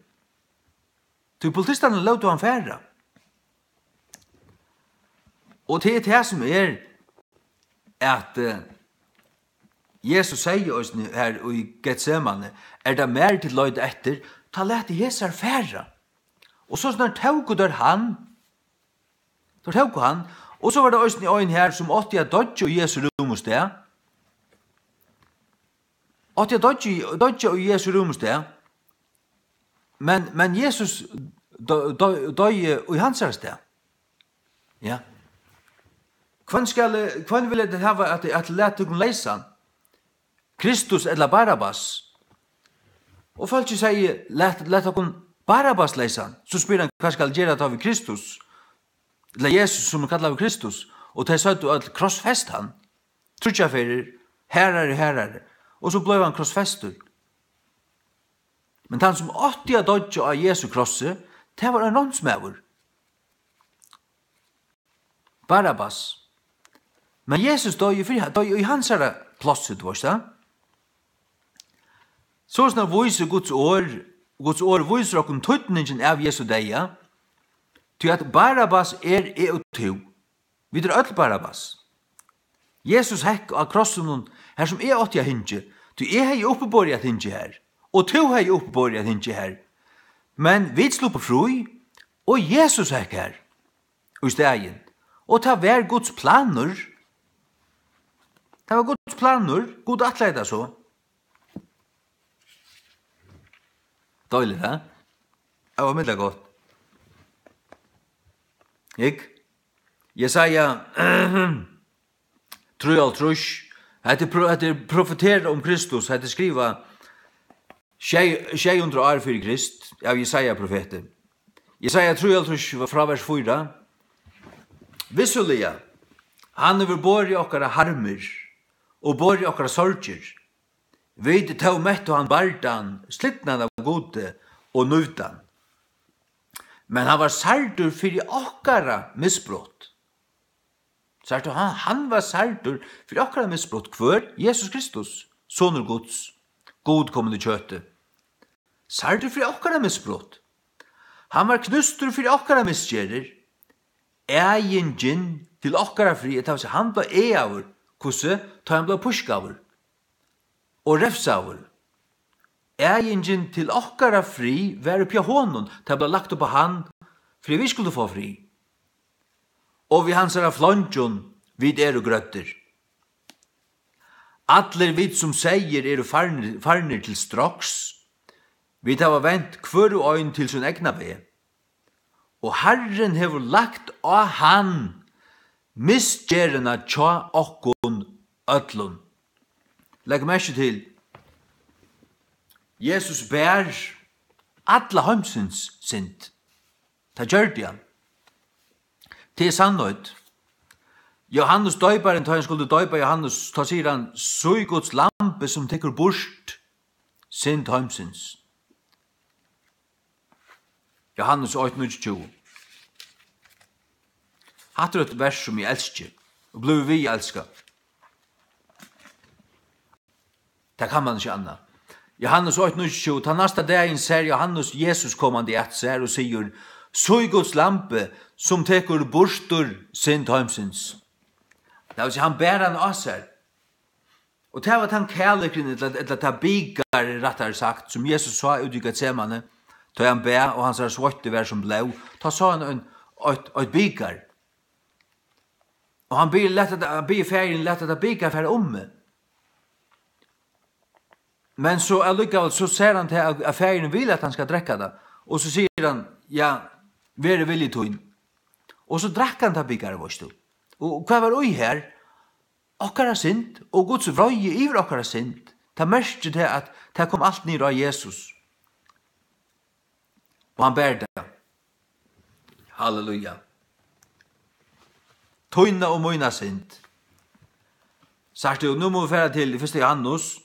Tí politistarnir lótu hann fara. Og tað er tað sum er, at, eh, Jesus segði eisini her í Getsemane, "Er tað mær, tit leita eftir, tá latið hesar fara." Og so snart tóku teir hann, teir tóku hann, og so var tað eisini ein her, sum átti at doyggja í Jesu rúmu stað. Átti at doyggja, doyggja í Jesu rúmu stað. Men, men Jesus do-, do-, doyði í hansara stað. Ja. Hvønn skal, hvønn vilja tit hava at, at lata tykkum leysan? Kristus ella Barabbas? Og fólkið segði, "Lat, lat okkum Barabbas leysan." So spyr hann, "Hvat skal eg gera tá við Kristus?" Ella Jesus, sum er kallaður Kristus. Og tey søgdu øll, "Krossfest hann." Tríggjar ferðir, harðari, harðari. Og so bleiv hann krossfestur. Men tann, sum átti at doyggja á Jesu krossi, tað var ein ránsmaður. Barabbas. Men Jesus doyði fyri, doyði í hansara plássi, tú veist tað. Soleiðis vísir Guds orð, Guds orð vísir okkum týdningin av Jesu deyða, tí at Barabbas er eg og tú. Vit eru øll Barabbas. Jesus hekk á krossinum, har sum eg átti at hingið, tí eg hevði uppiborið at hingið har, og tú hevði uppiborið at hingið har. Men vit sluppu frí, og Jesus hekk har í staðin. Og tað var Guds planur. Tað var Guds planur. Gud ætlaði tað so. Deiligt, ha? Tað var mildlega gott. Ikki? Jesaja trýoghálvtrýss. Hetta er pro-, hetta er profetera um Kristus. Hetta er skrivað sjey, sjey hundrað ár fyri Krist av Jesaja profeti. Jesaja trýoghálvtrýss frá vers fýra. Vissuliga, hann hevur borið okkara harmir og borið okkara sorgir. Vit tó mettu hann bardan, slitnan av Gudi og nívdan. Men hann var særdur fyri okkara misbrot. Sært tú, hann, hann var særdur fyri okkara misbrot. Hvør? Jesus Kristus, sonur Guds, Gud komin í kjøti. Særdur fyri okkara misbrot. Hann var knústur fyri okkara misgerðir. Æðingin til okkara frið, tað vil siga, hann bleiv æðaður. Hvussu? Tá hann bleiv pískaður og refsaður. Æðingin til okkara frið var uppi á honum, tað bleiv lagt upp á hann, fyri at vit skuldu fáa frið. Og við hansara fleingjum vit eru grøddir. Allir vit sum seyðir eru farnir, farnir til stroks. Vit hava vent hvør og ein til sín egna veg. Og Harrin hevur lagt á hann misgerðina hjá okkum øllum. Legg merki til, Jesus ber alla heimsins synd. Tað gjørdi hann. Tað er sannheit. Jóhannes doyparin, tá hann skuldi doypa Jóhannes, tá sigur hann: "Sí Guds lambi, sum tekur burt synd heimsins." Jóhannes eitt níggjuogtjúgu. Hatta er eitt vers, sum eg elski og blívi við at elska. Tað kann man ikki annað. Jóhannes eitt níggjuogtjúgu, tann næsta dagin sær Jóhannes Jesus komandi at sær og sigur: "Sí Guds lambi, sum tekur burtur synd heimsins." Tað vil siga, hann ber hann á sær. Og tað var tann kærleikin, ella, ella tað bikar, rættari sagt, sum Jesus sá úti í Getsemane, tá hann bað, og hansara sveitti var sum blóð, tá sá hann ein, eitt, eitt bikar. Og hann byrjar, læt hetta, hann biður faðirin, læt hetta bikar fara um meg. Men so allíkavæl, so sær hann til, at, at faðirin vil, at hann skal drekka tað. Og so sigur hann: "Ja, verði vilji tín." Og so drakk hann tað bikarið, veitst tú. Og hvat var í her? Okkara synd og Guds vreiði yvir okkara synd. Tað merkir tað, at tað kom alt niður á Jesus. Og hann ber tað. Halleluja. Tína og mína synd. Sært tú, nú mugu vit fara til fyrsta Jóhannes.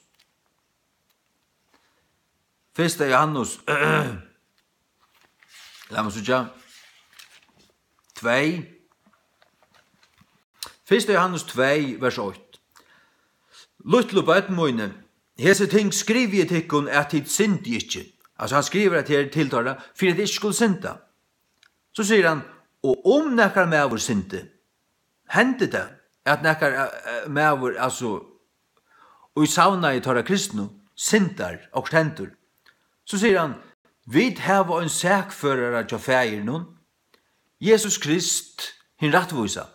Fyrsta Jóhannes. Lat meg síggja. Tvey. Fyrsta Jóhannes tvey, vers eitt. Lítlu børn míni, hesi ting skrivi eg tykkum, at tit syndi ikki. Altso, hann skrivar hetta her til teirra, fyri at tit ikki skulu synda. So sigur hann: "Og um nakar maður syndi", hendi tað, at nakar, eh, eh, maður, altso, í savnaði teirra kristnu, syndar, okkurt hendir, so sigur hann: "Vit hava ein sakførara hjá Faðirinum, Jesus Krist, hin rættvísa.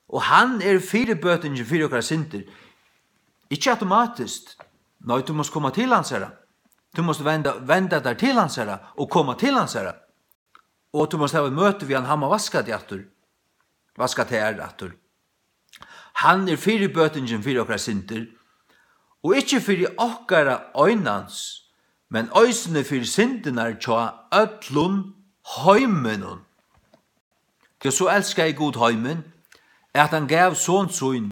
Og hann er fyribøtingin fyri okkara syndir." Ikki automatiskt. Nei, tú mást koma til hansara. Tú mást venda, venda tær til hansara og koma til hansara. Og tú mást hava eitt møti við hann, hann má vaska teg aftur. Vaska tær aftur. Hann er fyribøtingin fyri okkara syndir, og ikki fyri okkara einans, men eisini fyri syndirnar hjá øllum heiminum. Tí so elskaði Gud heimin, at hann gav son sín,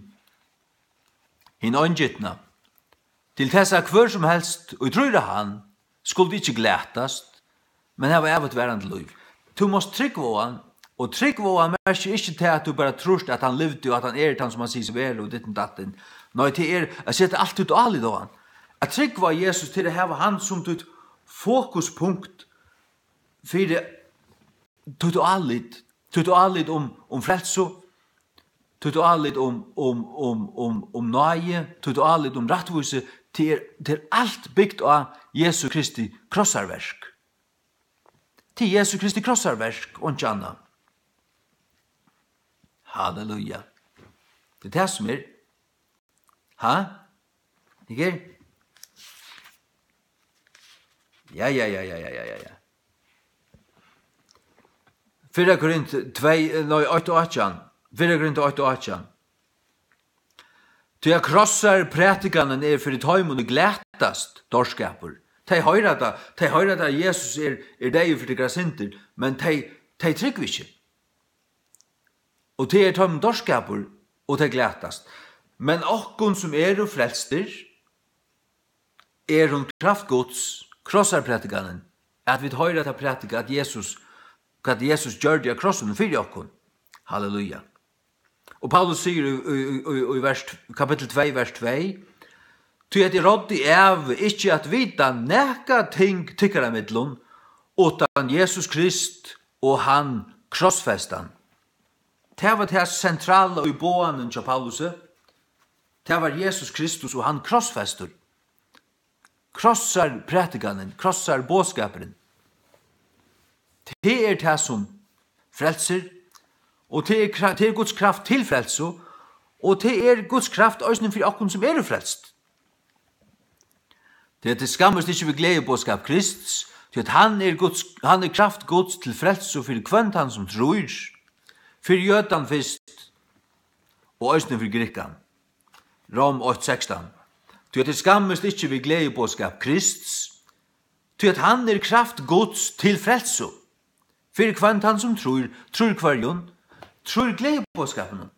hin eingitna, til tess at hvør sum helst, ið trýr á hann, skuldi ikki glatast, men hava ævigtvarandi lív. Tú mást trúgva á hann Og trúgva á hann merkir ikki tað, at tú bara trýrt, at hann livdi, og at hann er tann, sum hann sigur seg vera, og ditten datten. Nei, tað er at seta alt títt álit á hann. At trúgva á Jesus, til at hava hann sum títt fokuspunkt fyri títt álit, títt álit um, um frelsu, títt álit um, um, um, um, um náði, títt álit um rættvísi, tað er, tað er alt bygt á Jesu Kristi krossarverk. Tað er Jesu Kristi krossarverk, og einki annað. Halleluja. Tað er tað sum er. Ha? Ikki? Ja, ja, ja, ja, ja, ja, ja, ja. Fyrra Korint tvey, eh, nei, eitt og átjan. Fyrra Korint eitt og átjan. Tí at krossar prædikanin er fyri teimum, ið glatast, dárskapur. Tey hoyra tað, tey hoyra tað, at Jesus er, er deyður fyri tykkara syndir, men tey, tey trúgva ikki. Og tað er teimum dárskapur, og tey glatast. Men okkum, sum eru frelstir, er hon kraft Guds, krossarprædikanin, at vit hoyra tað prædika, at Jesus, hvat Jesus gjørdi á krossinum fyri okkum. Halleluja. Og Paulus sigur í, í, í, í, í vers, kapittul tvey, vers tvey: "Tí at eg ráddi av ikki at vita nakað ting tykkara millum, uttan Jesus Krist og hann krossfestan." Tað var tað sentrala í boðanum hjá Paulusi. Tað var Jesus Kristus og hann krossfestur. Krossarprædikanin, krossarboðskapurin. Tað er tað, sum frelsir, og tað er kra-, tað er Guds kraft til frelsu, og tað er Guds kraft eisini fyri okkum, sum eru frelst. Tí at tit skammist ikki við gleðiboðskap Krists, tí at hann er Guds, hann er kraft Guds til frelsu fyri hvønn tann, sum trýr, fyri jødan fyrst, og eisini fyri grikkan. Rom eitt sekstan. Tí at tit skammist ikki við gleðiboðskap Krists, tí at hann er kraft Guds til frelsu. Fyri hvønn tann sum trýr, trýr hvørjum, trýr gleðiboðskapinum.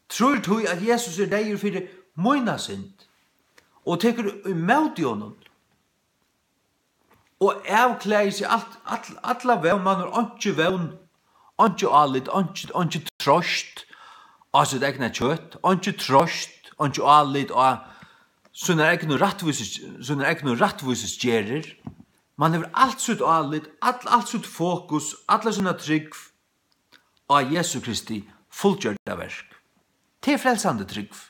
Trýr tí at Jesus er deyður fyri mína synd og tekur ímóti honum. Og avklæðir seg alt, all, alla vón, mann hevur einki vón, einki álit, einki, einki troyst á sítt egna kjøt, einki troyst, einki álit á sínar egnu rættvísis-, sínar egnu rættvísisgerðir. Mann hevur alt sítt álit, all, alt sítt fokus, alla sína trúgv á Jesu Kristi fullgjørda verk. Tað er frelsandi trúgv.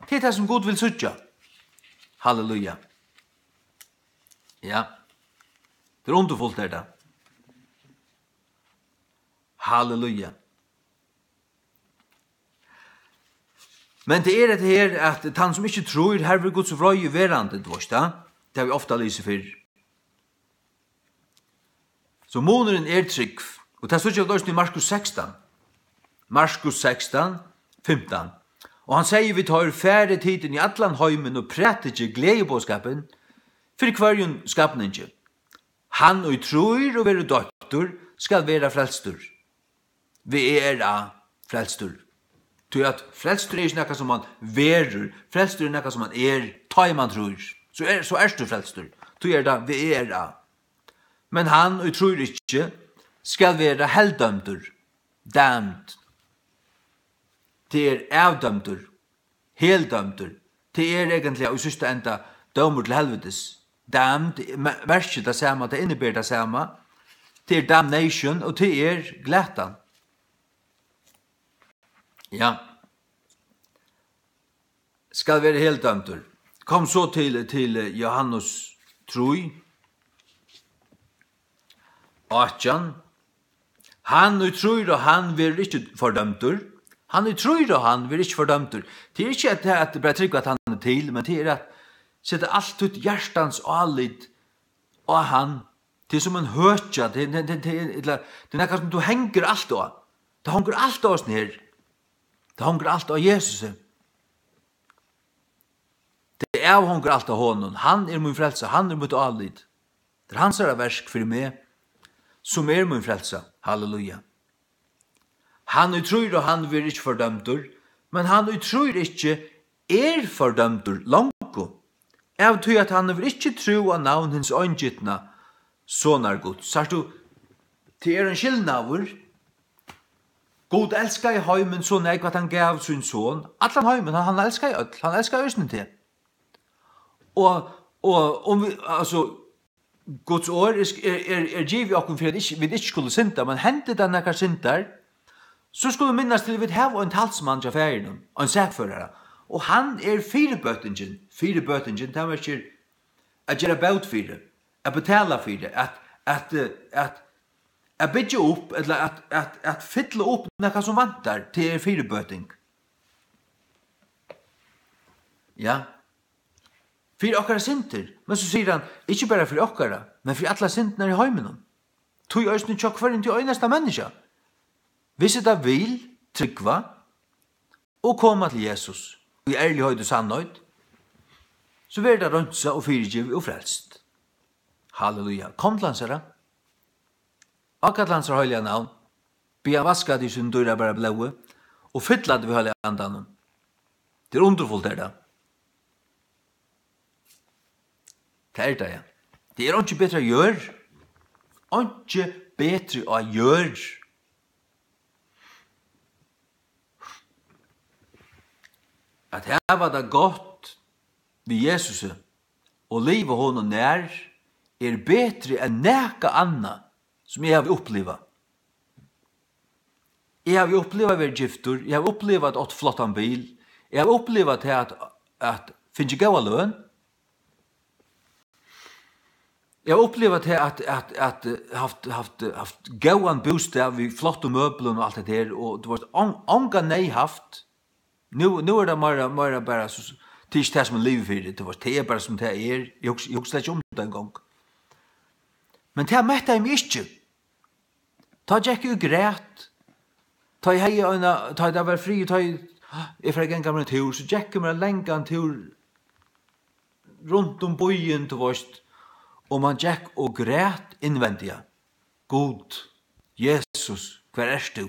Tað er tað, sum Gud vil síggja. Halleluja. Ja. Tað er undurfult, er tað. Halleluja. Men tað er hetta her, at tann, sum ikki trýr, har verður Guds vreiði verandi, tú veist tað. Tað havi eg ofta lisið fyrr. So munurin er trúgv, og tað síggja vit eisini í Markus sekstan. Markus sekstan, fimtan. Og hann segði við teir: "Farið tit inn í allan heimin og prædikið gleðiboðskapin fyri hvørjum skapningi. Hann, ið trýr og verður doyptur, skal verða frelstur." V E R A, frelstur. Tí at frelstur er ikki nakað, sum mann verður. Frelstur er nakað, sum mann er, tá ið mann trýr. So er, so ert tú frelstur. Tí er tað V E R A. Men hann, ið trýr ikki, skal verða heldømdur. Damned. Tað er avdømdur. Heldømdur. Tað er eigentliga í síðsta enda dómur til helvitis. Damned me-, merkir tað sama, tað inniber tað sama. Tað er damnation, og tað er glatan. Ja. Skal vera heldømdur. Kom so til, til Jóhannes trý, átjan. Hann, ið trýr á hann, verður ikki fordømdur. Hann, ið trýr á hann, verður ikki fordømdur. Tað er ikki at, at bara trúgva, at hann er til, men tað er at seta alt títt hjartans álit á hann. Tað er sum ein høkja, tað, tað, tað, tað er, ella, tað er nakað, sum tú hengur alt á. Tað hongur alt á oss her. Tað hongur alt á Jesusi. Tað avhongur alt á honum. Hann er mín frelsa, hann er mítt álit. Tað er hansara verk fyri meg, sum er mín frelsa. Halleluja. Hann, ið trýr á hann, verður ikki fordømdur, men hann, ið trýr ikki, er fordømdur longu, av tí at hann hevur ikki trú á navn hins eingitna Sonar Guds. Sært tú, Tað er ein skilnaður. Gud elskaði heimin so nógv, at hann gav sín son. Allan heimin, hann, hann elskaði øll. Hann elskaði eisini teg. Og, og um vit, altso, Guds orð er, er, er, er givið okkum fyri, at ikki, vit ikki skulu synda, men hendi tað nakar syndar, so skulu vit minnast til, at vit hava ein talsmann hjá Faðirinum, ein sakførara. Og hann er fyribøtingin, fyribøtingin, tað merkir at gera bót fyri, at betala fyri, at, at, eh, at, at byggja upp, ella at, at, at fylla upp nakað sum vantar, tað er fyribøting. Ja. Fyri okkara syndir. Men so sigur hann, ikki bara fyri okkara, men fyri allar syndirnar í heiminum. Tí eisini hjá hvørjum tí einasta menniskja. Hvis tað vil trúgva og koma til Jesus í ærligheit og sannheit, so verður tað reinsað og fyrigivið og frelst. Halleluja. Kom til hansara. Ákall hansara heiliga navn. Bið hann vaska teg í sínum dýrabara blóði og fylla teg við Heilaga Andanum. Tað er undurfult, er tað. Tað er tað, ja. Tað er einki betri á jørð. Einki betri á jørð. At hava tað gott við Jesusi og liva honum nær er betri enn nakað annað, sum eg havi upplivað. Eg havi upplivað at vera giftur, eg havi upplivað at átt flottan bil, eg havi upplivað tað at, at fingið góða løn. Eg havi upplivað tað at, at, at, eh, havt, havt, eh, havt góðan bústað við flottum møblum og alt hetta her, og tú veist, on-, onga neyð havt. Nú, nú er tað meira, meira bara so, so, tað er ikki tað sum eg livi fyri, tú veist, tað er bara sum tað er. Eg hugsi, eg hugsi slett ikki um tað eingong. Men tað mettaði meg ikki. Tá gekk eg og græt. Tá eg hevði eina, tá ið tað var frið, tá eg, eg fór at ganga mær ein túr, so gekk eg mær ein langan túr runt um býin, tú veist, og mann gekk og græt innvendiga. Gud, Jesus, hvar ert tú?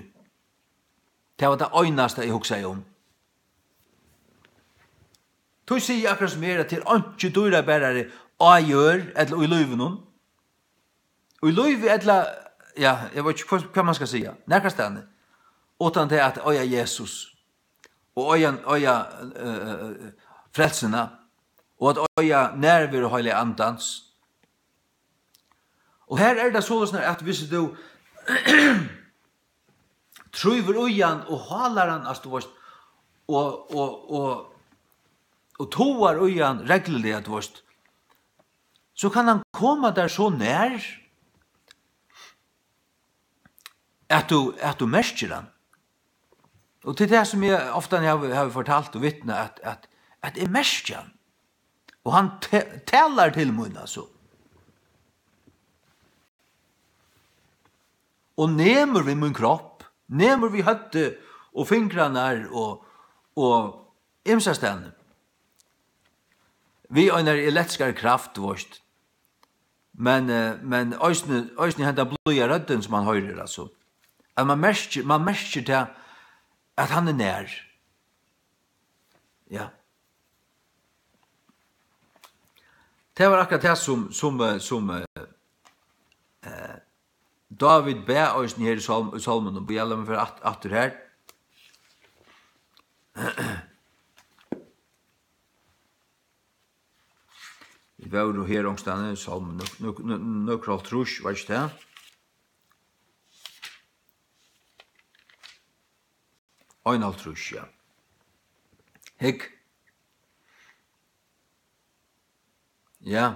Tað var tað einasta, eg hugsaði um. Tí sigi eg akkurát sum er, at tað er einki dýrabarari á jørð ella í lívinum. Í lívi ella, ja, eg veit ikki, hvat, hvat mann skal siga, nakrastaðni, uttan tað at eiga Jesus, og eiga, eiga, eh, eh, frelsuna, og at eiga nærveru Heilaga Andans. Og her er tað soleiðis, at viss tú trívur í hann og hálar hann, altso, tú veist, og, og, og, og togar í hann regluliga, tú veist, so kann hann koma tær so nær, at tú, at tú merkir hann. Og til tað sum eg ofta havi, havi fortalt og vitnað, at, at, at eg merki hann. Og hann te-, talar til mín, altso. Og nemur við mín kropp, nemur við høvdið og fingrarnar og, og ymsastaðni. Við einari elektriskari kraft, tú veist. Men, eh, men eisini, eisini henda blíða røddin sum mann hoyrir, altso. At mann merkir, mann merkir tað, at hann er nær. Ja. Tað var akkurát tað sum, sum, eh, sum, eh, eh, Dávid bað eisini her í sálm-, í sálminum. Bíða, lat meg fara aft-, aftur her. Vit vóru her onkustaðni, sálm nøk-, nøk-, nø-, nøkur hálvtrýss, var ikki tað? Einoghálvtrýss, ja. Hygg. Ja.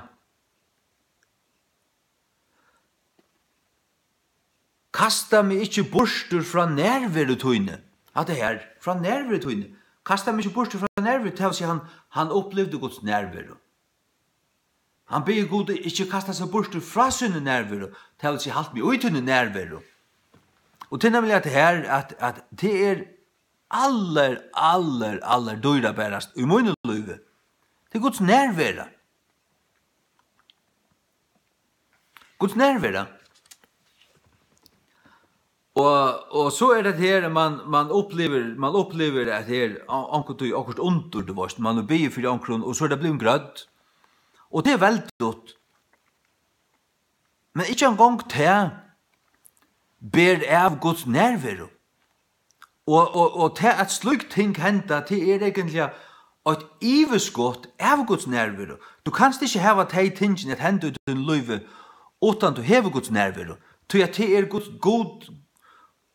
Kasta meg ikki burtur frá nærveru tíni. Hatta her, frá nærveru tíni. Kasta meg ikki burtur frá nærveru, tað vil siga, hann, hann upplivdi Guds nærveru. Hann biður Gud ikki kasta seg burtur frá síni nærveru, tað vil siga, halt meg í tíni nærveru. Og tað er nemliga tað her, at, at tað er allar, allar, allar dýrabarast í mínum lívi. Tað er Guds nærvera. Guds nærvera. Og, og so er tað her, man, man upplivir, man upplivir at her, o-, onkuntíð okkurt undur, tú veist, man biður fyri onkrum, og so er tað blivið grøtt. Og tað er veldigt. Men ikki eingong tað. ber av Guds nærveru. Og, og, og tað, at slík ting henda, tað er eigentliga eitt yvirskot av Guds nærveru. Tú kanst ikki hava tey tingini at henda í tínum lívi, uttan tú hevur Guds nærveru. Tí at tað er Gud, Gud,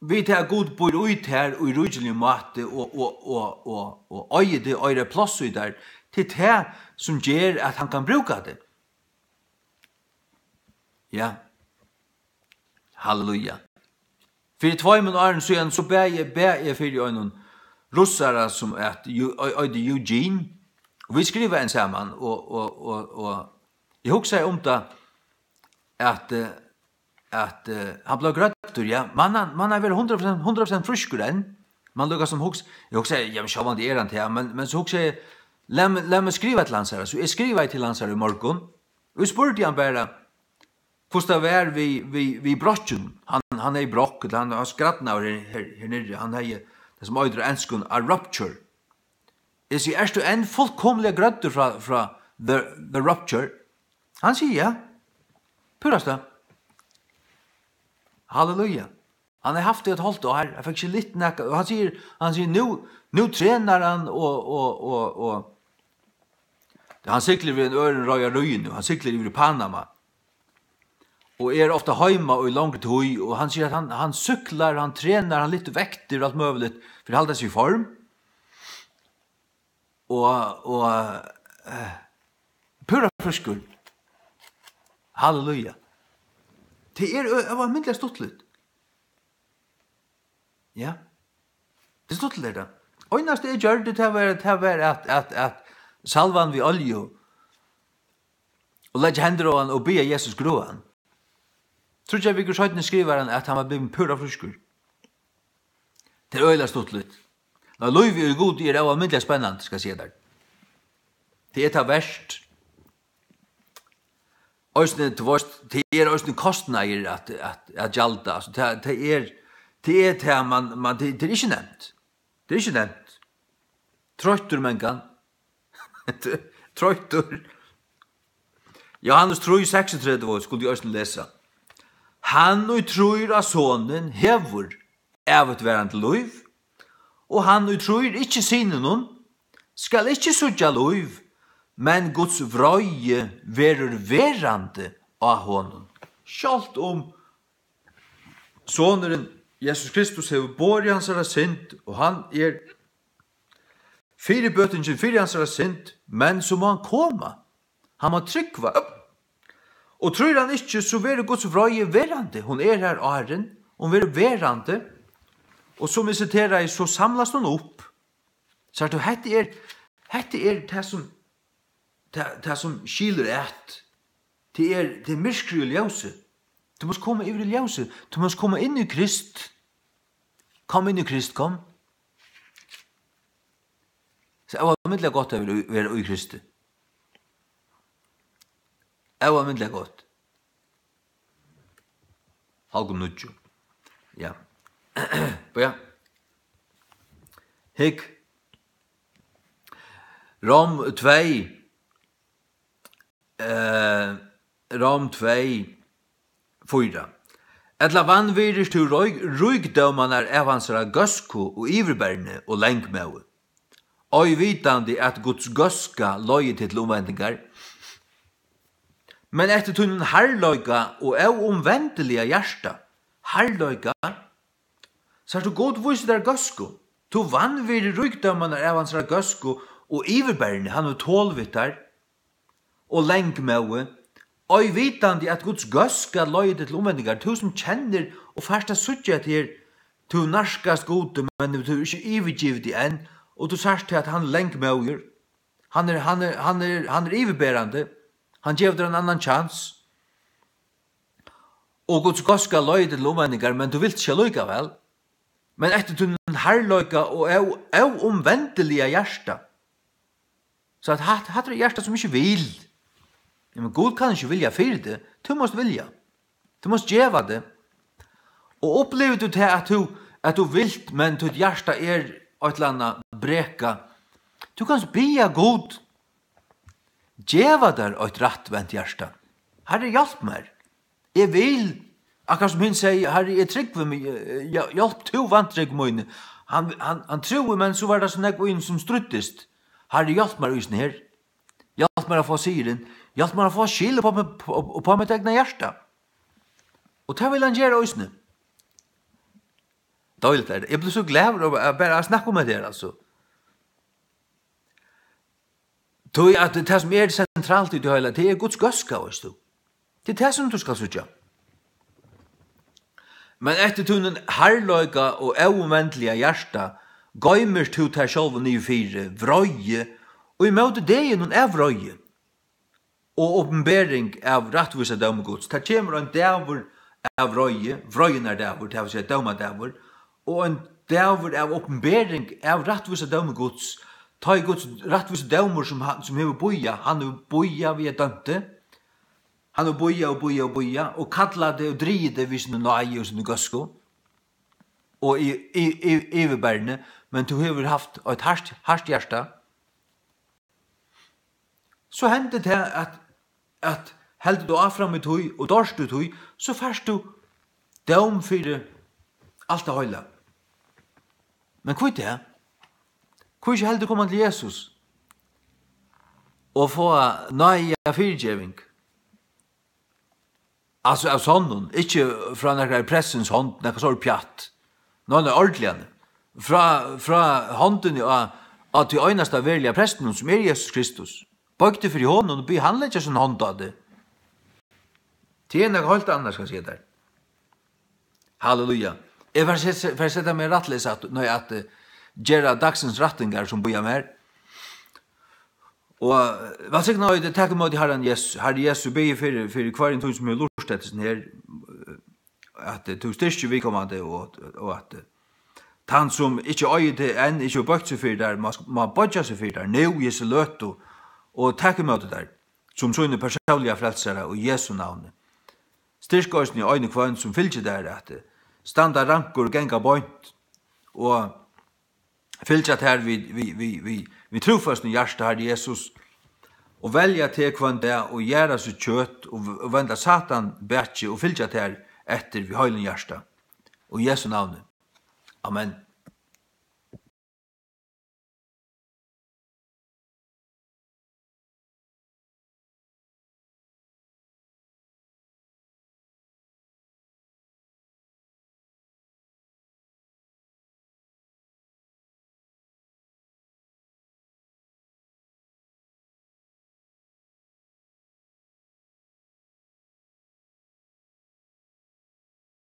við tað at Gud býr í tær í ríkiligum máti og, og, og, og, og eigur teg, eigur eitt pláss í tær, tað er tað, sum ger, at hann kann brúka teg. Ja. Halleluja. Fyri tveimum árum síðan, so bað eg, bað eg fyri einum russara, sum at, Ju-, ei-, eitur Eugene, og vit skrivaðu enn saman, og, og, og, og eg hugsaði um tað, at, eh, at, eh, hann bleiv grøddur, ja, man hann, man hann verður hundrað prosent, hundrað prosent frískur enn, man líka sum hugs-, eg hugsaði, ja, men sjálvandi er hann tað, men, men so hugsaði eg, lat meg, lat meg skriva til hansara, so eg skrivaði til hansara í morgun, og eg spurdi hann bara, hvussu tað var við, við, við brokkinum. Hann, hann hevði brokk, ella hann var skrædnaður her, her, her niðri. Hann hevði tað, sum eitur á enskum, a rupture. Eg sigi, ert tú enn fullkomiliga grøddur frá, frá the, the rupture? Hann sigur, ja. Púrasta. Halleluja. Hann hevur havt tað eitt hálvt ár, hann fekk ikki lyft nakað, og hann sigur, hann sigur, nú, nú trenar hann og, og, og, og, hann siglir við einum øðrum reiðaríi nú, hann siglir yvir í Panama. Og er ofta heima í longri tíð, og hann sigur, at hann, hann súkklar, hann trenar, hann lyftir vektir og alt møguligt, fyri at halda seg í form. Og, og, eh, púra frískur. Halleluja. Tað er ø-, ø-, var myndiliga stuttligt. Ja. Tað er stuttligt, er tað. Einasta eg gjørdi, tað var, tað var at, at, at salva hann við olju og leggja hendur á hann og biðja Jesus gráa hann. Tríggjar vikur seinni skrivar hann, at hann var blivin púra frískur. Tað er øgiliga stuttligt. Nei, lívið í Gudi er óalmindiliga spennandi, skal eg siga tær. Tað er tað vert. Eisini, tú veist, tað er eisini kostnaðir at, at, at gjalda. Altso, tað, tað er, tað er tað, man, man, tað, tað er ikki nemt. Tað er ikki nemt. Troyttur, mangan. Troyttur. Jóhannes trý seksogtretivu skuldi eg eisini lesa. Hann, ið trýr á Sonin, hevur ævigtvarandi lív, og hann, ið trýr ikki Syninum, skal ikki síggja lív, men Guds vreiði verður verandi á honum. Sjálvt um Sonurin, Jesus Kristus, hevur borið hansara synd, og hann er fyribøtingin fyri hansara synd, men so má hann koma. Hann má trúgva. Og trýr hann ikki, so verður Guds vreiði verandi. Hon er har áðrenn, hon verður verandi. Og sum eg siteraði, so samlast hon upp. Sært tú, hetta er, hetta er tað sum, tað, tað sum skilur at. Tað er, tað er myrkrið og ljósið. Tú mást koma yvir í ljósið. Tú mást koma inn í Krist. Kom inn í Krist, kom. So óalmindiliga gott at vera, vera í Kristi. Óalmindiliga gott. Hálvgum níggju. Ja. Bíða. Hygg. Rom tvey. Eh, Rom tvey, fýra. Ella vanvirðir tú rík-, ríkdómarnar av hansara góðsku og yvirberni og langmóði? Ei vitandi, at Guds góðska leiðir teg til umvendingar, men eftir tínum harðleika og óumvendiliga hjarta, harðleika, sært tú, Gud vísir tær góðsku. Tú vanvirðir ríkdómarnar av hansara góðsku og yvirberni, hann hevur tol við tær, og langmóði, ei vitandi, at Guds góðska leiðir teg til umvendingar. Tú sum kennir og fært at síggja, at her, tú nærkast Gudi, men tú hevur ikki yvirgivið teg enn, og tú sært, at hann er langmóður. Hann er, hann er, hann er, hann er yvirberandi. Hann gevur tær ein annan kjans. Og Guds góðska leiðir teg til umvendingar, men tú vilt ikki allíkavæl. Men eftir tínum harðleika og ó-, óumvendiliga hjarta. So at hatt, hatta er hjarta, sum ikki vil. Ja, men Gud kann ikki vilja fyri teg. Tú mást vilja. Tú mást geva teg. Og upplivir tú tað, at tú, at tú vilt, men títt hjarta er eitt ella annað brekað, tú kanst biðja Gud geva tær eitt rættvent hjarta. Harri, hjálp mær. Eg vil, Akkurát sum hin segði: "Harri, eg trúgvi meg, eh, hja-, hjálp tú vantrúgv míni." Hann, hann, hann trúði, men so var tað so nógv í honum sum stríddist. "Harri, hjálp mær í hesum her. Hjálp mær at fáa sigurin. Hjálp mær at fáa skil upp á meg, upp, upp á mítt egna hjarta." Og tað vil hann gera eisini. Deiligt er tað. Eg blívi so glaður av, av bara at snakka um hetta her, altso. Tí at tað, sum er sentralt í tí heila, tað er Guds góðska, veitst tú. Tað er tað, sum tú skalt síggja. "Men eftir tínum harðleika og óumvendiliga hjarta goymir tú tær sjálvum niður fyri vreiði, og ímóti deginum av vreiði og opinbering av rættvísa dómi Guds." Tað kemur ein dagur av vreiði, vreiðinnar dagur, tað vil siga dómadagur, og ein dagur av opinbering av rættvísa dómi Guds. Tá er Guds rættvísi dómur, sum hann, sum hevur bíðað, hann hevur bíðað við at dømti. Hann hevur bíðað og bíðað og bíðað og kallað teg og drigið teg við síni náði og síni góðsku og í, í, í, yvirberni, men tú hevur havt eitt hart, hart hjarta. So hendir tað, at, at heldur tú áfram í tí og doyrt í tí, so fært tú dóm fyri alt tað heila. Men hví tað? Hví ikki heldur koma til Jesus og fáa náðiga fyrigeving? Altso av sonnum, ikki frá nakrari prestins hond, nakað so pjatt. Nei, nei, ordiliga. Frá, frá hondini á, á tí einasta veruliga prestinum, sum er Jesus Kristus. Boygd teg fyri honum og bið hann leggja sína hond á teg. Tað er nakað heilt annað, skal eg siga tær. Halleluja. Eg fari at se-, fari at seta meg rættiliga satt, nei, at, eh, gera dagsins rættingar sum bíða mær. Og, eh, vælsigna øyið, tak ímóti Harran Jesus. Harri Jesus, eg biði fyri, fyri hvørjum tí, sum hevur lurtað eftir hesum her, eh, at, eh, tú styrkir viðkomandi og, og at, eh, tann, sum ikki eigur teg enn, ikki hevur boygt seg fyri tær, má, má boyggja seg fyri tær nú í hesi løtu og taka ímóti tær sum síni persónliga frelsara í Jesu navni. Styrk eisini ein og hvønn, sum fylgir tær, at, eh, standa rankur, ganga beint og fylgja tær við, við, við, við, við trúføstum hjarta, Harri Jesus, og velja teg hvønn dag og jarða sítt kjøt og v-, og venda Satan bakið og fylgja tær eftir við heilum hjarta. Í Jesu navni. Amen.